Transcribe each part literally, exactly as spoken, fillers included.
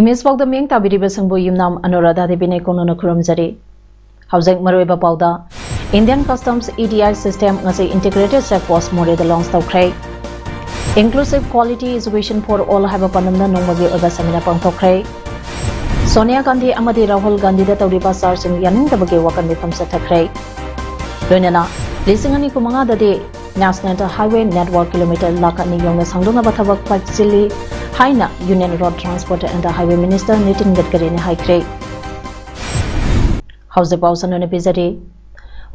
Image ꯄꯥꯎꯗ ꯃꯤꯠꯌꯦꯡ ꯇꯥꯕꯤꯔꯤꯕꯁꯤꯡꯕꯨ ꯌꯨꯝꯅꯥꯝ ꯑꯅꯨꯔꯥꯙꯥ ꯗꯦꯕꯤꯅ ꯏꯀꯣꯛꯅꯅ ꯈꯨꯔꯨꯝꯖꯔꯤ꯫ ꯍꯧꯖꯤꯛ ꯃꯔꯨꯑꯣꯏꯕ ꯄꯥꯎꯗ, Indian Customs E D I system ꯉꯁꯤ Integrated Check Post ꯃꯣꯔꯦꯗ launch ꯇꯧꯈ꯭ꯔꯦ꯫ Inclusive Quality Education for All ꯍꯥꯏꯕ ꯄꯥꯟꯗꯝꯗ ꯅꯣꯡꯃꯒꯤ ꯑꯣꯏꯕ seminar ꯄꯥꯡꯊꯣꯛꯈ꯭ꯔꯦ꯫ ꯁꯣꯅꯤꯌꯥ ꯒꯥꯟꯙꯤ ꯑꯃꯗꯤ ꯔꯥꯍꯨꯜ ꯒꯥꯟꯙꯤꯗ ꯇꯧꯔꯤꯕ ꯆꯥꯔꯖꯁꯤꯡ ꯌꯥꯅꯤꯡꯗꯕꯒꯤ ꯋꯥꯀꯟ ꯃꯤꯐꯝ ꯆꯠꯊꯈ꯭ꯔꯦ꯫ ꯂꯣꯏꯅꯅ ꯂꯤꯁꯤꯡ ꯑꯅꯤ ꯀꯨꯟꯃꯉꯥꯗꯗꯤ National Highway Network kilometre lakh ꯑꯅꯤ ꯌꯧꯅ ꯁꯥꯡꯗꯣꯛꯅꯕ ꯊꯕꯛ ꯄꯥꯏꯁꯤꯜꯂꯤ ꯍꯥꯏꯅ Union Road Transport and Highway Minister Nitin ꯒꯗꯀꯔꯤꯅ ꯍꯥꯏꯈ꯭ꯔꯦ꯫ ꯍꯧꯖꯤꯛ ꯄꯥꯎ ꯁꯟꯗꯣꯛꯅ ꯄꯤꯖꯔꯤ꯫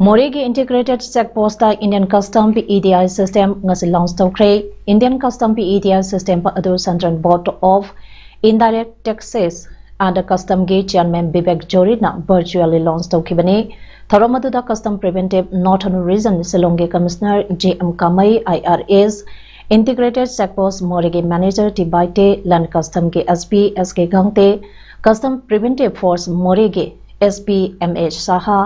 ꯃꯣꯔꯦꯒꯤ Integrated Check Postꯇ Indian Custom E D I system ꯉꯁꯤ launch ꯇꯧꯈ꯭ꯔꯦ꯫ Indian Custom E D I system ꯑꯗꯨ Central Board of Indirect Taxes and Customꯒꯤ Chairman Bibek ꯖꯣꯔꯤꯅ virtually launch ꯇꯧꯈꯤꯕꯅꯤ꯫ ꯊꯧꯔꯝ ꯑꯗꯨꯗ Custom Preventive Northern Region ꯁꯤꯂꯣꯡꯒꯤ Commissioner J M Kamei, I R S, Integrated Check Post ꯃꯣꯔꯦꯒꯤ Manager T Baite, Land Customꯒꯤ S P S K Gangte, Custom Preventive Force ꯃꯣꯔꯦꯒꯤ S P M H Saha,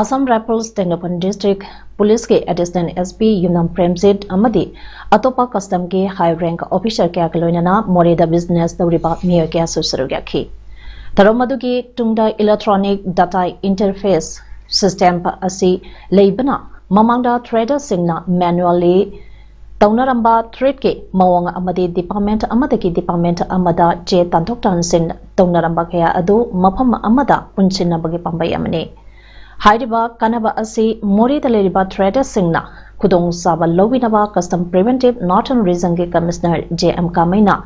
Assam Rifles Tengnoupal District Policeꯀꯤ Additional S P Yumnam Premjit ꯑꯃꯗꯤ ꯑꯇꯣꯞꯄ Customꯒꯤ high rank officer ꯀꯌꯥꯒ ꯂꯣꯏꯅꯅ ꯃꯣꯔꯦꯗ business ꯇꯧꯔꯤꯕ ꯃꯤꯑꯣꯏ ꯀꯌꯥꯁꯨ ꯁꯔꯨꯛ ꯌꯥꯈꯤ꯫ ꯊꯧꯔꯝ ꯑꯗꯨꯒꯤ ꯇꯨꯡꯗ electronic data interface system ꯑꯁꯤ ꯂꯩꯕꯅ ꯃꯃꯥꯡꯗ traderꯁꯤꯡꯅ manually ꯇꯧꯅꯔꯝꯕ tradeꯀꯤ ꯃꯑꯣꯡ ꯑꯃꯗꯤ department ꯑꯃꯗꯒꯤ department ꯑꯃꯗ ꯆꯦ ꯇꯥꯟꯊꯣꯛ ꯇꯥꯟꯁꯤꯟ ꯇꯧꯅꯔꯝꯕ ꯀꯌꯥ ꯑꯗꯨ ꯃꯐꯝ ꯑꯃꯗ ꯄꯨꯟꯁꯤꯟꯅꯕꯒꯤ ꯄꯥꯝꯕꯩ ꯑꯃꯅꯤ꯫ ꯍꯥꯏꯔꯤꯕ ꯀꯥꯟꯅꯕ ꯑꯁꯤ ꯃꯣꯔꯦꯗ ꯂꯩꯔꯤꯕ traderꯁꯤꯡꯅ ꯈꯨꯗꯣꯡꯆꯥꯕ ꯂꯧꯕꯤꯅꯕ Custom Preventive Northern Regionꯒꯤ Commissioner J M ꯀꯥꯃꯩꯅ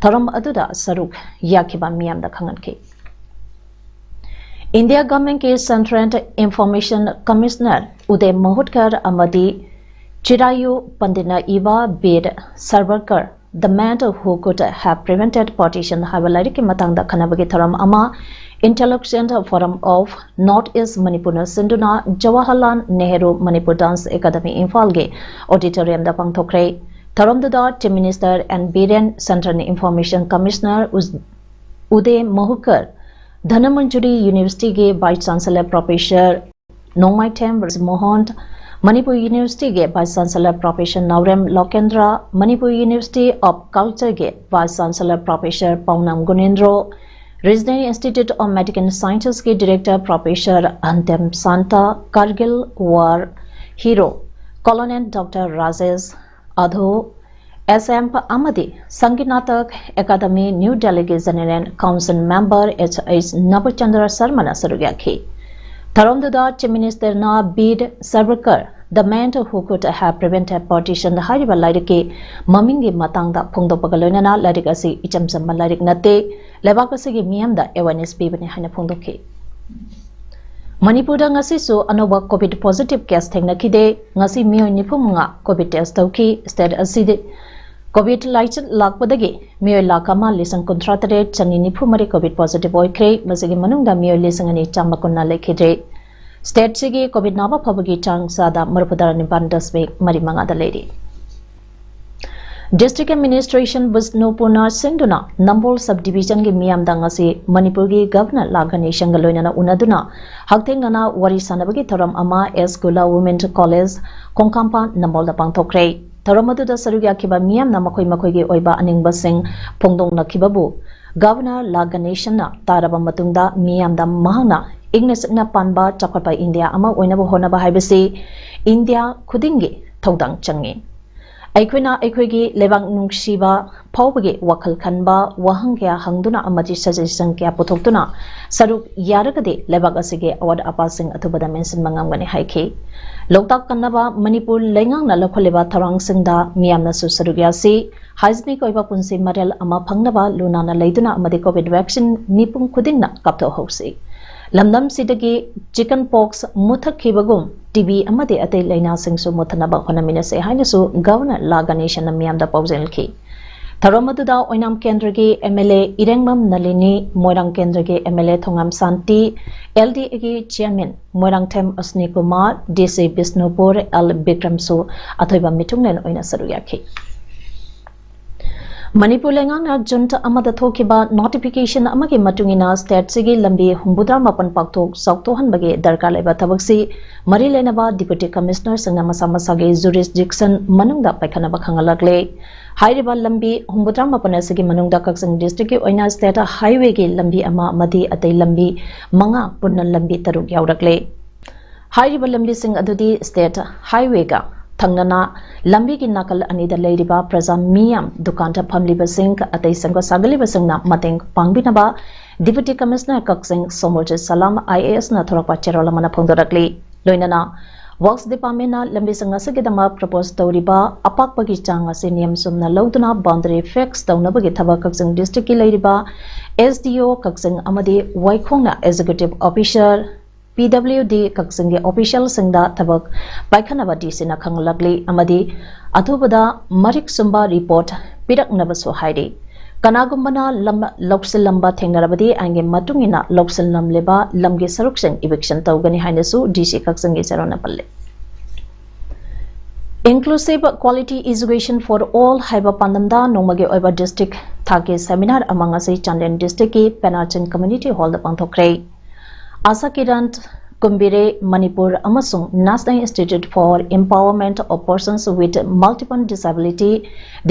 ꯊꯧꯔꯝ ꯑꯗꯨꯗ ꯁꯔꯨꯛ ꯌꯥꯈꯤꯕ ꯃꯤꯌꯥꯝꯗ ꯈꯪꯍꯟꯈꯤ꯫ India Governmentꯀꯤ Central Information Commissioner ꯎꯗꯦ ꯃꯍꯨꯠꯀꯔ ꯑꯃꯗꯤ ꯆꯤꯔꯥꯌꯨ ꯄꯟꯗꯤꯠꯅ ꯏꯕ ꯕꯤꯔ ꯁꯥꯚꯔꯀꯔ The Man Who Could Have Prevented Partition ꯍꯥꯏꯕ ꯂꯥꯏꯔꯤꯛꯀꯤ ꯃꯇꯥꯡꯗ ꯈꯟꯅꯕꯒꯤ ꯊꯧꯔꯝ ꯑꯃ Intellectual Forum of North East Manipurꯅ ꯁꯤꯟꯗꯨꯅ ꯖꯋꯥꯍꯔꯂꯥꯜ ꯅꯦꯍꯔꯨ ꯃꯅꯤꯄꯨꯔ ꯗꯥꯟꯁ ꯑꯦꯀꯥꯗꯃꯤ ꯏꯝꯐꯥꯜꯒꯤ auditoriumꯗ ꯄꯥꯡꯊꯣꯛꯈ꯭ꯔꯦ꯫ ꯊꯧꯔꯝꯗꯨꯗ Chief Minister N Biren, Centreꯅ Information Commissioner ꯎꯗꯦ ꯃꯍꯨꯀꯔ, ꯙꯅꯃꯟꯖꯨꯔꯤ ꯌꯨꯅꯤꯚꯔꯁꯤꯇꯤꯒꯤ Vice Chancellor Professor ꯅꯣꯡꯃꯥꯏꯊꯦꯝ ꯕ꯭ꯔꯖꯃꯣꯍꯟ, ꯃꯅꯤꯄꯨꯔ ꯌꯨꯅꯤꯚꯔꯁꯤꯇꯤꯒꯤ Vice Chancellor Professor Naorem Lokendra, Manipur University of Cultureꯒꯤ Vice Chancellor Professor Paonam Gunendro, Regional Institute of Medical Sciencesꯀꯤ Director Professor Antem Santa, Kargil War Hero Colonel Doctor Rajesh Adho, S M ꯑꯃꯗꯤ Sangeet Natak academy new ꯗꯦꯜꯂꯤꯒꯤ General Council Member H H ꯅꯕꯆꯟꯗ꯭ꯔ ꯁꯔꯃꯅ ꯁꯔꯨꯛ ꯌꯥꯈꯤ꯫ ꯊꯧꯔꯝꯗꯨꯗ Chief Ministerꯅ Bir ꯁꯥꯕꯔꯀꯔ, The Man Who Could Have Prevented Partition ꯍꯥꯏꯔꯤꯕ ꯂꯥꯏꯔꯤꯛꯀꯤ ꯃꯃꯤꯡꯒꯤ ꯃꯇꯥꯡꯗ ꯐꯣꯡꯗꯣꯛꯄꯒ ꯂꯣꯏꯅꯅ ꯂꯥꯏꯔꯤꯛ ꯑꯁꯤ ꯏꯆꯝ ꯆꯝꯕ ꯂꯥꯏꯔꯤꯛ ꯅꯠꯇꯦ, ꯂꯩꯕꯥꯛ ꯑꯁꯤꯒꯤ ꯃꯤꯌꯥꯝꯗ awareness ꯄꯤꯕꯅꯤ ꯍꯥꯏꯅ ꯐꯣꯡꯗꯣꯛꯈꯤ꯫ ꯃꯅꯤꯄꯨꯔꯗ ꯉꯁꯤꯁꯨ ꯑꯅꯧꯕ COVID positive case ꯊꯦꯡꯅꯈꯤꯗꯦ꯫ ꯉꯁꯤ ꯃꯤꯑꯣꯏ ꯅꯤꯐꯨ ꯃꯉꯥ COVID test ꯇꯧꯈꯤ꯫ State ꯑꯁꯤꯗ COVID ꯂꯥꯏꯆꯠ ꯂꯥꯛꯄꯗꯒꯤ ꯃꯤꯑꯣꯏ ꯂꯥꯈ ꯑꯃ ꯂꯤꯁꯤꯡ ꯀꯨꯟꯊ꯭ꯔꯥ ꯇꯔꯦꯠ ꯆꯅꯤ ꯅꯤꯐꯨ ꯃꯔꯤ COVID positive ꯑꯣꯏꯈ꯭ꯔꯦ꯫ ꯃꯁꯤꯒꯤ ꯃꯅꯨꯡꯗ ꯃꯤꯑꯣꯏ ꯂꯤꯁꯤꯡ ꯑꯅꯤ ꯆꯥꯝꯃꯥꯄꯟꯅ ꯂꯩꯈꯤꯗ꯭ꯔꯦ꯫ Stateꯁꯤꯒꯤ COVID ꯅꯥꯕ ꯐꯕꯒꯤ ꯆꯥꯡ ꯆꯥꯗ ꯃꯔꯤꯐꯨꯇꯔꯥ ꯅꯤꯄꯥꯟ ꯗꯁꯃꯤꯛ ꯃꯔꯤ ꯃꯉꯥꯗ ꯂꯩꯔꯤ꯫ District Administration ꯕꯤꯁꯅꯨꯄꯨꯔꯅ ꯁꯤꯟꯗꯨꯅ ꯅꯝꯕꯣꯜ Sub Divisionꯒꯤ ꯃꯤꯌꯥꯝꯗ ꯉꯁꯤ ꯃꯅꯤꯄꯨꯔꯒꯤ Governor ꯂꯥ ꯒꯅꯦꯁꯟꯒ ꯂꯣꯏꯅꯅ ꯎꯅꯗꯨꯅ ꯍꯛꯊꯦꯡꯅꯅ ꯋꯥꯔꯤ ꯁꯥꯟꯅꯕꯒꯤ ꯊꯧꯔꯝ ꯑꯃ S Gula Women College, ꯈꯣꯡꯀꯥꯝꯄꯥꯠ, ꯅꯝꯕꯣꯜꯗ ꯄꯥꯡꯊꯣꯛꯈ꯭ꯔꯦ꯫ ꯊꯧꯔꯝ ꯑꯗꯨꯗ ꯁꯔꯨꯛ ꯌꯥꯈꯤꯕ ꯃꯤꯌꯥꯝꯅ ꯃꯈꯣꯏ ꯃꯈꯣꯏꯒꯤ ꯑꯣꯏꯕ ꯑꯅꯤꯡꯕꯁꯤꯡ ꯐꯣꯡꯗꯣꯛꯅꯈꯤꯕꯕꯨ Governor ꯂꯥ ꯒꯅꯦꯁꯟꯅ ꯇꯥꯔꯕ ꯃꯇꯨꯡꯗ ꯃꯤꯌꯥꯝꯗ ꯃꯍꯥꯛꯅ ꯏꯪꯅ ꯆꯤꯛꯅ ꯄꯥꯟꯕ ꯆꯥꯎꯈꯠꯄ ꯏꯟꯗꯤꯌꯥ ꯑꯃ ꯑꯣꯏꯅꯕ ꯍꯣꯠꯅꯕ ꯍꯥꯏꯕꯁꯤ ꯏꯟꯗꯤꯌꯥ ꯈꯨꯗꯤꯡꯒꯤ ꯊꯧꯗꯥꯡ ꯆꯪꯏ꯫ ꯑꯩꯈꯣꯏꯅ ꯑꯩꯈꯣꯏꯒꯤ ꯂꯩꯕꯥꯛ ꯅꯨꯡꯁꯤꯕ ꯐꯥꯎꯕꯒꯤ ꯋꯥꯈꯜ ꯈꯟꯕ, ꯋꯥꯍꯪ ꯀꯌꯥ ꯍꯪꯗꯨꯅ ꯑꯃꯗꯤ suggestion ꯀꯌꯥ ꯄꯨꯊꯣꯛꯇꯨꯅ ꯁꯔꯨꯛ ꯌꯥꯔꯒꯗꯤ ꯂꯩꯕꯥꯛ ꯑꯁꯤꯒꯤ ꯑꯋꯥꯠ ꯑꯄꯥꯁꯤꯡ ꯑꯊꯨꯕꯗ ꯃꯦꯟꯁꯤꯟꯕ ꯉꯝꯒꯅꯤ ꯍꯥꯏꯈꯤ꯫ ꯂꯣꯛꯇꯥꯛ ꯀꯟꯅꯕ ꯃꯅꯤꯄꯨꯔ ꯂꯩꯉꯥꯛꯅ ꯂꯧꯈꯠꯂꯤꯕ ꯊꯧꯔꯥꯡꯁꯤꯡꯗ ꯃꯤꯌꯥꯝꯅꯁꯨ ꯁꯔꯨꯛ ꯌꯥꯁꯤ꯫ Hygienic ꯑꯣꯏꯕ ꯄꯨꯟꯁꯤ ꯃꯔꯦꯜ ꯑꯃ ꯐꯪꯅꯕ ꯂꯨ ꯅꯥꯟꯅ ꯂꯩꯗꯨꯅ ꯑꯃꯗꯤ COVID vaccine ꯃꯤꯄꯨꯝ ꯈꯨꯗꯤꯡꯅ ꯀꯥꯞꯊꯣꯛꯍꯧꯁꯤ꯫ ꯂꯝꯗꯝꯁꯤꯗꯒꯤ chicken pox ꯃꯨꯠꯊꯠꯈꯤꯕꯒꯨꯝ TB ꯑꯃꯗꯤ ꯑꯇꯩ ꯂꯥꯏꯅꯥꯁꯤꯡꯁꯨ ꯃꯨꯠꯊꯠꯅꯕ ꯍꯣꯠꯅꯃꯤꯟꯅꯁꯤ ꯍꯥꯏꯅꯁꯨ Governor ꯂꯥ ꯒꯅꯦꯁꯟꯅ ꯃꯤꯌꯥꯝꯗ ꯄꯥꯎꯖꯦꯜꯈꯤ꯫ ꯊꯧꯔꯝ ꯑꯗꯨꯗ ꯑꯣꯏꯅꯥꯝ ꯀꯦꯟꯗ꯭ꯔꯒꯤ ꯑꯦꯝ ꯑꯦꯜ ꯑꯦ ꯏꯔꯦꯡꯕꯝ ꯅꯂꯤꯅꯤ, ꯃꯣꯏꯔꯥꯡ ꯀꯦꯟꯗ꯭ꯔꯒꯤ ꯑꯦꯝ ꯑꯦꯜ ꯑꯦ ꯊꯣꯉꯥꯝ ꯁꯥꯟꯇꯤ, ꯑꯦꯜ ꯗꯤ ꯑꯦꯒꯤ ꯆꯤꯌꯔꯃꯦꯟ ꯃꯣꯏꯔꯥꯡꯊꯦꯝ ꯑꯁꯅꯤ ꯀꯨꯃꯥꯔ, ꯗꯤ ꯁꯤ ꯕꯤꯁꯅꯨꯄꯨꯔ ꯑꯦꯜ ꯕꯤꯀ꯭ꯔꯝꯁꯨ ꯑꯊꯣꯏꯕ ꯃꯤꯊꯨꯡꯂꯦꯟ ꯑꯣꯏꯅ ꯁꯔꯨꯛ ꯌꯥꯈꯤ꯫ ꯃꯅꯤꯄꯨꯔ ꯂꯩꯉꯥꯛꯅ ꯖꯨꯟ ꯑꯃꯗ ꯊꯣꯛꯈꯤꯕ ꯅꯣꯇꯤꯐꯤꯀꯦꯁꯟ ꯑꯃꯒꯤ ꯃꯇꯨꯡ ꯏꯟꯅ ꯁ꯭ꯇꯦꯠꯁꯤꯒꯤ ꯂꯝꯕꯤ ꯍꯨꯝꯐꯨꯇꯔꯥ ꯃꯥꯄꯟ ꯄꯥꯛꯊꯣꯛ ꯆꯥꯎꯊꯣꯛꯍꯟꯕꯒꯤ ꯗꯔꯀꯥꯔ ꯂꯩꯕ ꯊꯕꯛꯁꯤ ꯃꯔꯤ ꯂꯩꯅꯕ ꯗꯤꯄ꯭ꯌꯨꯇꯤ ꯀꯃꯤꯁꯅꯔꯁꯤꯡꯅ ꯃꯁꯥ ꯃꯁꯥꯒꯤ ꯖꯨꯔꯤꯁꯗꯤꯛꯁꯟ ꯃꯅꯨꯡꯗ ꯄꯥꯏꯈꯠꯅꯕ ꯈꯪꯍꯜꯂꯛꯂꯦ꯫ ꯍꯥꯏꯔꯤꯕ ꯂꯝꯕꯤ ꯍꯨꯝꯐꯨꯇꯔꯥ ꯃꯥꯄꯟ ꯑꯁꯤꯒꯤ ꯃꯅꯨꯡꯗ ꯀꯛꯆꯤꯡ ꯗꯤꯁꯇ꯭ꯔꯤꯛꯀꯤ ꯑꯣꯏꯅ ꯁ꯭ꯇꯦꯠ ꯍꯥꯏꯋꯦꯒꯤ ꯂꯝꯕꯤ ꯑꯃ ꯑꯃꯗꯤ ꯑꯇꯩ ꯂꯝꯕꯤ ꯃꯉꯥ, ꯄꯨꯟꯅ ꯂꯝꯕꯤ ꯇꯔꯨꯛ ꯌꯥꯎꯔꯛꯂꯦ꯫ ꯍꯥꯏꯔꯤꯕ ꯂꯝꯕꯤꯁꯤꯡ ꯑꯗꯨꯗꯤ ꯁ꯭ꯇꯦꯠ ꯍꯥꯏꯋꯦꯒ ꯊꯪꯅꯅ ꯂꯝꯕꯤꯒꯤ ꯅꯥꯀꯜ ꯑꯅꯤꯗ ꯂꯩꯔꯤꯕ ꯄ꯭ꯔꯖꯥ ꯃꯤꯌꯥꯝ, ꯗꯨꯀꯥꯟꯗ ꯐꯝꯂꯤꯕꯁꯤꯡ, ꯑꯇꯩ ꯁꯦꯝꯒꯠ ꯁꯥꯒꯠꯂꯤꯕꯁꯤꯡꯅ ꯃꯇꯦꯡ ꯄꯥꯡꯕꯤꯅꯕ deputy commissioner Kakching Somorjit Salam I A ꯑꯦꯁꯅ ꯊꯣꯔꯛꯄ ꯆꯦꯔꯣꯜ ꯑꯃꯅ ꯐꯣꯡꯗꯣꯔꯛꯂꯤ꯫ ꯂꯣꯏꯅꯅ ꯋꯥꯔꯛꯁ ꯗꯤꯄꯥꯔꯠꯃꯦꯟꯅ ꯂꯝꯕꯤꯁꯤꯡ ꯑꯁꯤꯒꯤꯗꯃꯛ ꯄ꯭ꯔꯄꯣꯖ ꯇꯧꯔꯤꯕ ꯑꯄꯥꯛꯄꯒꯤ ꯆꯥꯡ ꯑꯁꯤ ꯅꯤꯌꯝ ꯆꯨꯝꯅ ꯂꯧꯗꯨꯅ ꯕꯥꯎꯟꯗꯔꯤ ꯐꯤꯛꯁ ꯇꯧꯅꯕꯒꯤ ꯊꯕꯛ ꯀꯛꯆꯤꯡ ꯗꯤꯁꯇ꯭ꯔꯤꯛꯀꯤ ꯂꯩꯔꯤꯕ ꯑꯦꯁ ꯗꯤ ꯑꯣ ꯀꯛꯆꯤꯡ ꯑꯃꯗꯤ ꯋꯥꯏꯈꯣꯡꯅ ꯑꯦꯛꯖꯤꯀ꯭ꯌꯨꯇꯤꯚ ꯑꯣꯐꯤꯁꯔ, ꯄꯤ ꯗꯕ꯭ꯂꯤꯎ ꯗꯤ ꯀꯛꯆꯤꯡꯒꯤ ꯑꯣꯐꯤꯁꯤꯌꯦꯜꯁꯤꯡꯗ ꯊꯕꯛ ꯄꯥꯏꯈꯠꯅꯕ ꯗꯤ ꯁꯤꯅ ꯈꯪꯍꯜꯂꯛꯂꯤ ꯑꯃꯗꯤ ꯑꯊꯨꯕꯗ ꯃꯔꯤꯛ ꯆꯨꯝꯕ ꯔꯤꯄꯣꯔꯠ ꯄꯤꯔꯛꯅꯕꯁꯨ ꯍꯥꯏꯔꯤ꯫ ꯀꯅꯥꯒꯨꯝꯕꯅ ꯂꯝ ꯂꯧꯁꯤꯜꯂꯝꯕ ꯊꯦꯡꯅꯔꯕꯗꯤ ꯑꯥꯏꯟꯒꯤ ꯃꯇꯨꯡ ꯏꯟꯅ ꯂꯧꯁꯤꯜꯂꯝꯂꯤꯕ ꯂꯝꯒꯤ ꯁꯔꯨꯛꯁꯤꯡ ꯏꯚꯤꯛꯁꯟ ꯇꯧꯒꯅꯤ ꯍꯥꯏꯅꯁꯨ ꯗꯤ ꯁꯤ ꯀꯛꯆꯤꯡꯒꯤ ꯆꯦꯔꯣꯜꯅ ꯄꯜꯂꯤ꯫ Inclusive Quality Education for All ꯍꯥꯏꯕ ꯄꯥꯟꯗꯝꯗ ꯅꯣꯡꯃꯒꯤ ꯑꯣꯏꯕ ꯗꯤꯁꯇ꯭ꯔꯤꯛ ꯊꯥꯛꯀꯤ ꯁꯦꯃꯤꯅꯥꯔ ꯑꯃ ꯉꯁꯤ ꯆꯥꯟꯗꯦꯜ ꯗꯤꯁꯇ꯭ꯔꯤꯛꯀꯤ ꯄꯦꯅꯥꯆꯤꯡ ꯀꯝꯃ꯭ꯌꯨꯅꯤꯇꯤ ꯍꯣꯜꯗ ꯄꯥꯡꯊꯣꯛꯈ꯭ꯔꯦ꯫ ꯑꯥꯁꯥ ꯀꯤꯔꯟ ꯀꯨꯝꯕꯤꯔꯦ ꯃꯅꯤꯄꯨꯔ ꯑꯃꯁꯨꯡ National Institute for Empowerment of Persons with Multiple Disability,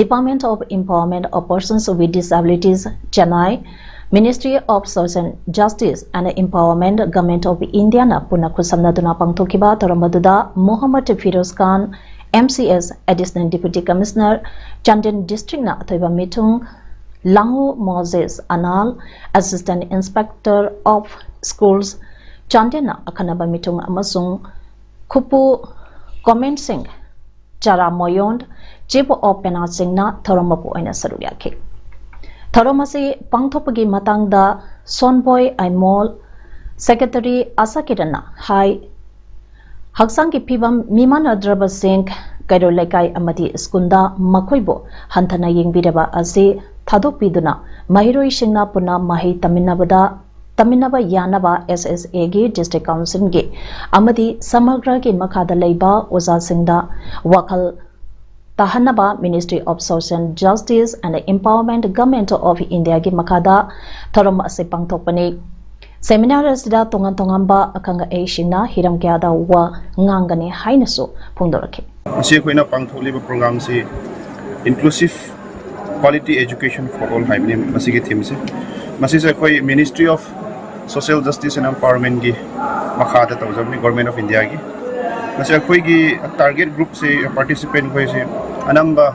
Department of Empowerment of Persons with Disabilities, Chennai, Ministry of Social Justice and Empowerment, Government of Indiaꯅ ꯄꯨꯟꯅ ꯈꯨꯠꯁꯝꯅꯗꯨꯅ ꯄꯥꯡꯊꯣꯛꯈꯤꯕ ꯊꯧꯔꯝ ꯑꯗꯨꯗ ꯃꯣꯍꯝꯃꯗ ꯐꯤꯔꯣꯖ ꯈꯥꯟ, M C S, Additional Deputy Commissioner, Chandel ꯗꯤꯁꯇ꯭ꯔꯤꯛꯅ ꯑꯊꯣꯏꯕ ꯃꯤꯊꯨꯡ, ꯂꯥꯡꯉꯨ Moses Anal, Assistant Inspector of Schools, ꯆꯥꯟꯗꯦꯜꯅ ꯑꯈꯟꯅꯕ ꯃꯤꯊꯨꯡ ꯑꯃꯁꯨꯡ ꯈꯨꯄꯨ ꯀꯣꯃꯦꯟ ꯁꯤꯡ, ꯆꯥꯔꯥ ꯃꯣꯌꯣꯟ, Chief of ꯄꯦꯅꯥꯆꯤꯡꯅ ꯊꯧꯔꯝ ꯃꯄꯨ ꯑꯣꯏꯅ ꯁꯔꯨꯛ ꯌꯥꯈꯤ꯫ ꯊꯧꯔꯝ ꯑꯁꯤ ꯄꯥꯡꯊꯣꯛꯄꯒꯤ ꯃꯇꯥꯡꯗ ꯁꯣꯟꯕꯣꯏ ꯑꯥꯏꯃꯣꯜ, ꯁꯦꯀ꯭ꯔꯦꯇꯔꯤ ꯑꯥꯁꯥ ꯀꯤꯔꯟꯅ ꯍꯥꯏ, ꯍꯛꯆꯥꯡꯒꯤ ꯐꯤꯕꯝ ꯃꯤꯃꯥꯟꯅꯗ꯭ꯔꯕꯁꯤꯡ ꯀꯩꯔꯣꯏ ꯂꯩꯀꯥꯏ ꯑꯃꯗꯤ ꯁ꯭ꯀꯨꯜꯗ ꯃꯈꯣꯏꯕꯨ ꯍꯟꯊꯅ ꯌꯦꯡꯕꯤꯔꯕ ꯑꯁꯤ ꯊꯥꯗꯣꯛꯄꯤꯗꯨꯅ ꯃꯍꯩꯔꯣꯏꯁꯤꯡꯅ ꯄꯨꯟꯅ ꯃꯍꯩ ꯇꯝꯃꯤꯟꯅꯕꯗ ꯇꯝꯃꯤꯟꯅꯕ ꯌꯥꯅꯕ ꯑꯦꯁ ꯑꯦꯁ ꯑꯦꯒꯤ ꯗꯤꯁꯇ꯭ꯔꯤꯛ ꯀꯥꯎꯟꯁꯤꯜꯒꯤ ꯑꯃꯗꯤ ꯁꯃꯒ꯭ꯔꯒꯤ ꯃꯈꯥꯗ ꯂꯩꯕ ꯑꯣꯖꯥꯁꯤꯡꯗ ꯋꯥꯈꯜ ꯇꯥꯍꯟꯅꯕ Ministry of Social Justice and Empowerment, Government of Indiaꯒꯤ ꯃꯈꯥꯗ ꯊꯧꯔꯝ ꯑꯁꯤ ꯄꯥꯡꯊꯣꯛꯄꯅꯤ꯫ ꯁꯦꯃꯤꯅꯥꯔ ꯑꯁꯤꯗ ꯇꯣꯉꯥꯟ ꯇꯣꯉꯥꯟꯕ ꯑꯈꯪ ꯑꯍꯩꯁꯤꯡꯅ ꯍꯤꯔꯝ ꯀꯌꯥꯗ ꯋꯥ ꯉꯥꯡꯒꯅꯤ ꯍꯥꯏꯅꯁꯨ ꯐꯣꯡꯗꯣꯔꯛꯈꯤ꯫ ꯃꯁꯤ ꯑꯩꯈꯣꯏꯅ ꯄꯥꯡꯊꯣꯛꯂꯤꯕ ꯄ꯭ꯔꯣꯒ꯭ꯔꯥꯝꯁꯤ Inclusive Quality Education for All ꯍꯥꯏꯕꯅꯤ ꯃꯁꯤꯒꯤ ꯊꯤꯝꯁꯤ꯫ ꯃꯁꯤꯁꯦ ꯑꯩꯈꯣꯏ Ministry of Social Justice and Empowermentꯀꯤ ꯃꯈꯥꯗ ꯇꯧꯖꯕꯅꯤ, Government of Indiaꯒꯤ꯫ ꯃꯁꯤ ꯑꯩꯈꯣꯏꯒꯤ ꯇꯥꯔꯒꯦꯠ ꯒ꯭ꯔꯨꯞꯁꯤ, ꯄꯥꯔꯇꯤꯁꯤꯄꯦꯟ ꯑꯩꯈꯣꯏꯁꯤ ꯑꯅꯝꯕ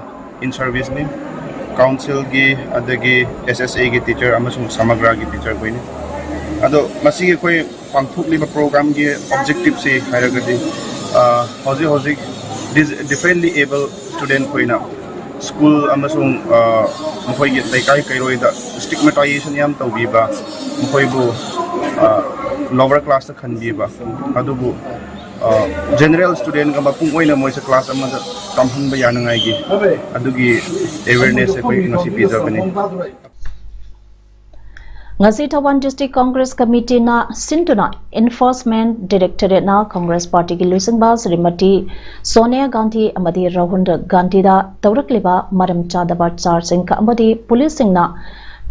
ꯏꯟ ꯁꯔꯚꯤꯁꯅꯤ, ꯀꯥꯎꯟꯁꯤꯜꯒꯤ, ꯑꯗꯒꯤ ꯑꯦꯁ ꯑꯦꯁ ꯑꯦꯒꯤ ꯇꯤꯆꯔ ꯑꯃꯁꯨꯡ ꯁꯃꯒ꯭ꯔꯥꯒꯤ ꯇꯤꯆꯔ ꯑꯩꯈꯣꯏꯅꯤ꯫ ꯑꯗꯣ ꯃꯁꯤꯒꯤ ꯑꯩꯈꯣꯏ ꯄꯥꯡꯊꯣꯛꯂꯤꯕ ꯄ꯭ꯔꯣꯒ꯭ꯔꯥꯝꯒꯤ ꯑꯣꯕꯖꯦꯛꯇꯤꯞꯁꯤ ꯍꯥꯏꯔꯒꯗꯤ, ꯑ, ꯍꯧꯖꯤꯛ ꯍꯧꯖꯤꯛ ꯗꯤꯁ-, ꯗꯤꯐ꯭ꯔꯦꯟꯂꯤ ꯑꯦꯕꯜ ꯁ꯭ꯇꯨꯗꯦꯟꯠ ꯑꯩꯈꯣꯏꯅ ꯁ꯭ꯀꯨꯜ ꯑꯃꯁꯨꯡ, ꯑ, ꯃꯈꯣꯏꯒꯤ ꯂꯩꯀꯥꯏ ꯀꯩꯔꯣꯏꯗ ꯁ꯭ꯇꯤꯒꯃꯦꯇꯥꯏꯖꯦꯁꯟ ꯌꯥꯝ ꯇꯧꯕꯤꯕ, ꯃꯈꯣꯏꯕꯨ, ꯑ, ꯂꯣꯋꯔ ꯀ꯭ꯂꯥꯁꯇ ꯈꯟꯕꯤꯕ, ꯑꯗꯨꯕꯨ, ꯑ, ꯖꯦꯅꯔꯦꯜ ꯁ꯭ꯇꯨꯗꯦꯟꯠꯒ ꯃꯄꯨꯡ ꯑꯣꯏꯅ ꯃꯣꯏꯁꯦ ꯀ꯭ꯂꯥꯁ ꯑꯃꯗ ꯇꯝꯍꯟꯕ ꯌꯥꯅꯉꯥꯏꯒꯤ ꯑꯗꯨꯒꯤ ꯑꯦꯋꯦꯔꯅꯦꯁ ꯑꯩꯈꯣꯏ ꯉꯁꯤ ꯄꯤꯖꯕꯅꯤ꯫ ꯉꯁꯤ ꯊꯧꯕꯥꯜ ꯗꯤꯁꯇ꯭ꯔꯤꯛ ꯀꯣꯡꯒ꯭ꯔꯦꯁ ꯀꯃꯤꯇꯤꯅ ꯁꯤꯟꯗꯨꯅ ꯏꯟꯐꯣꯔꯁꯃꯦꯟꯠ ꯗꯥꯏꯔꯦꯛꯇꯣꯔꯦꯠꯅ ꯀꯣꯡꯒ꯭ꯔꯦꯁ ꯄꯥꯔꯇꯤꯒꯤ ꯂꯨꯆꯤꯡꯕ ꯁ꯭ꯔꯤꯃꯇꯤ ꯁꯣꯅꯤꯌꯥ ꯒꯥꯟꯙꯤ ꯑꯃꯗꯤ ꯔꯥꯍꯨꯜ ꯒꯥꯟꯙꯤꯗ ꯇꯧꯔꯛꯂꯤꯕ ꯃꯔꯝ ꯆꯥꯗꯕ ꯆꯥꯔꯖꯁꯤꯡ ꯑꯃꯗꯤ ꯄꯨꯂꯤꯁꯁꯤꯡꯅ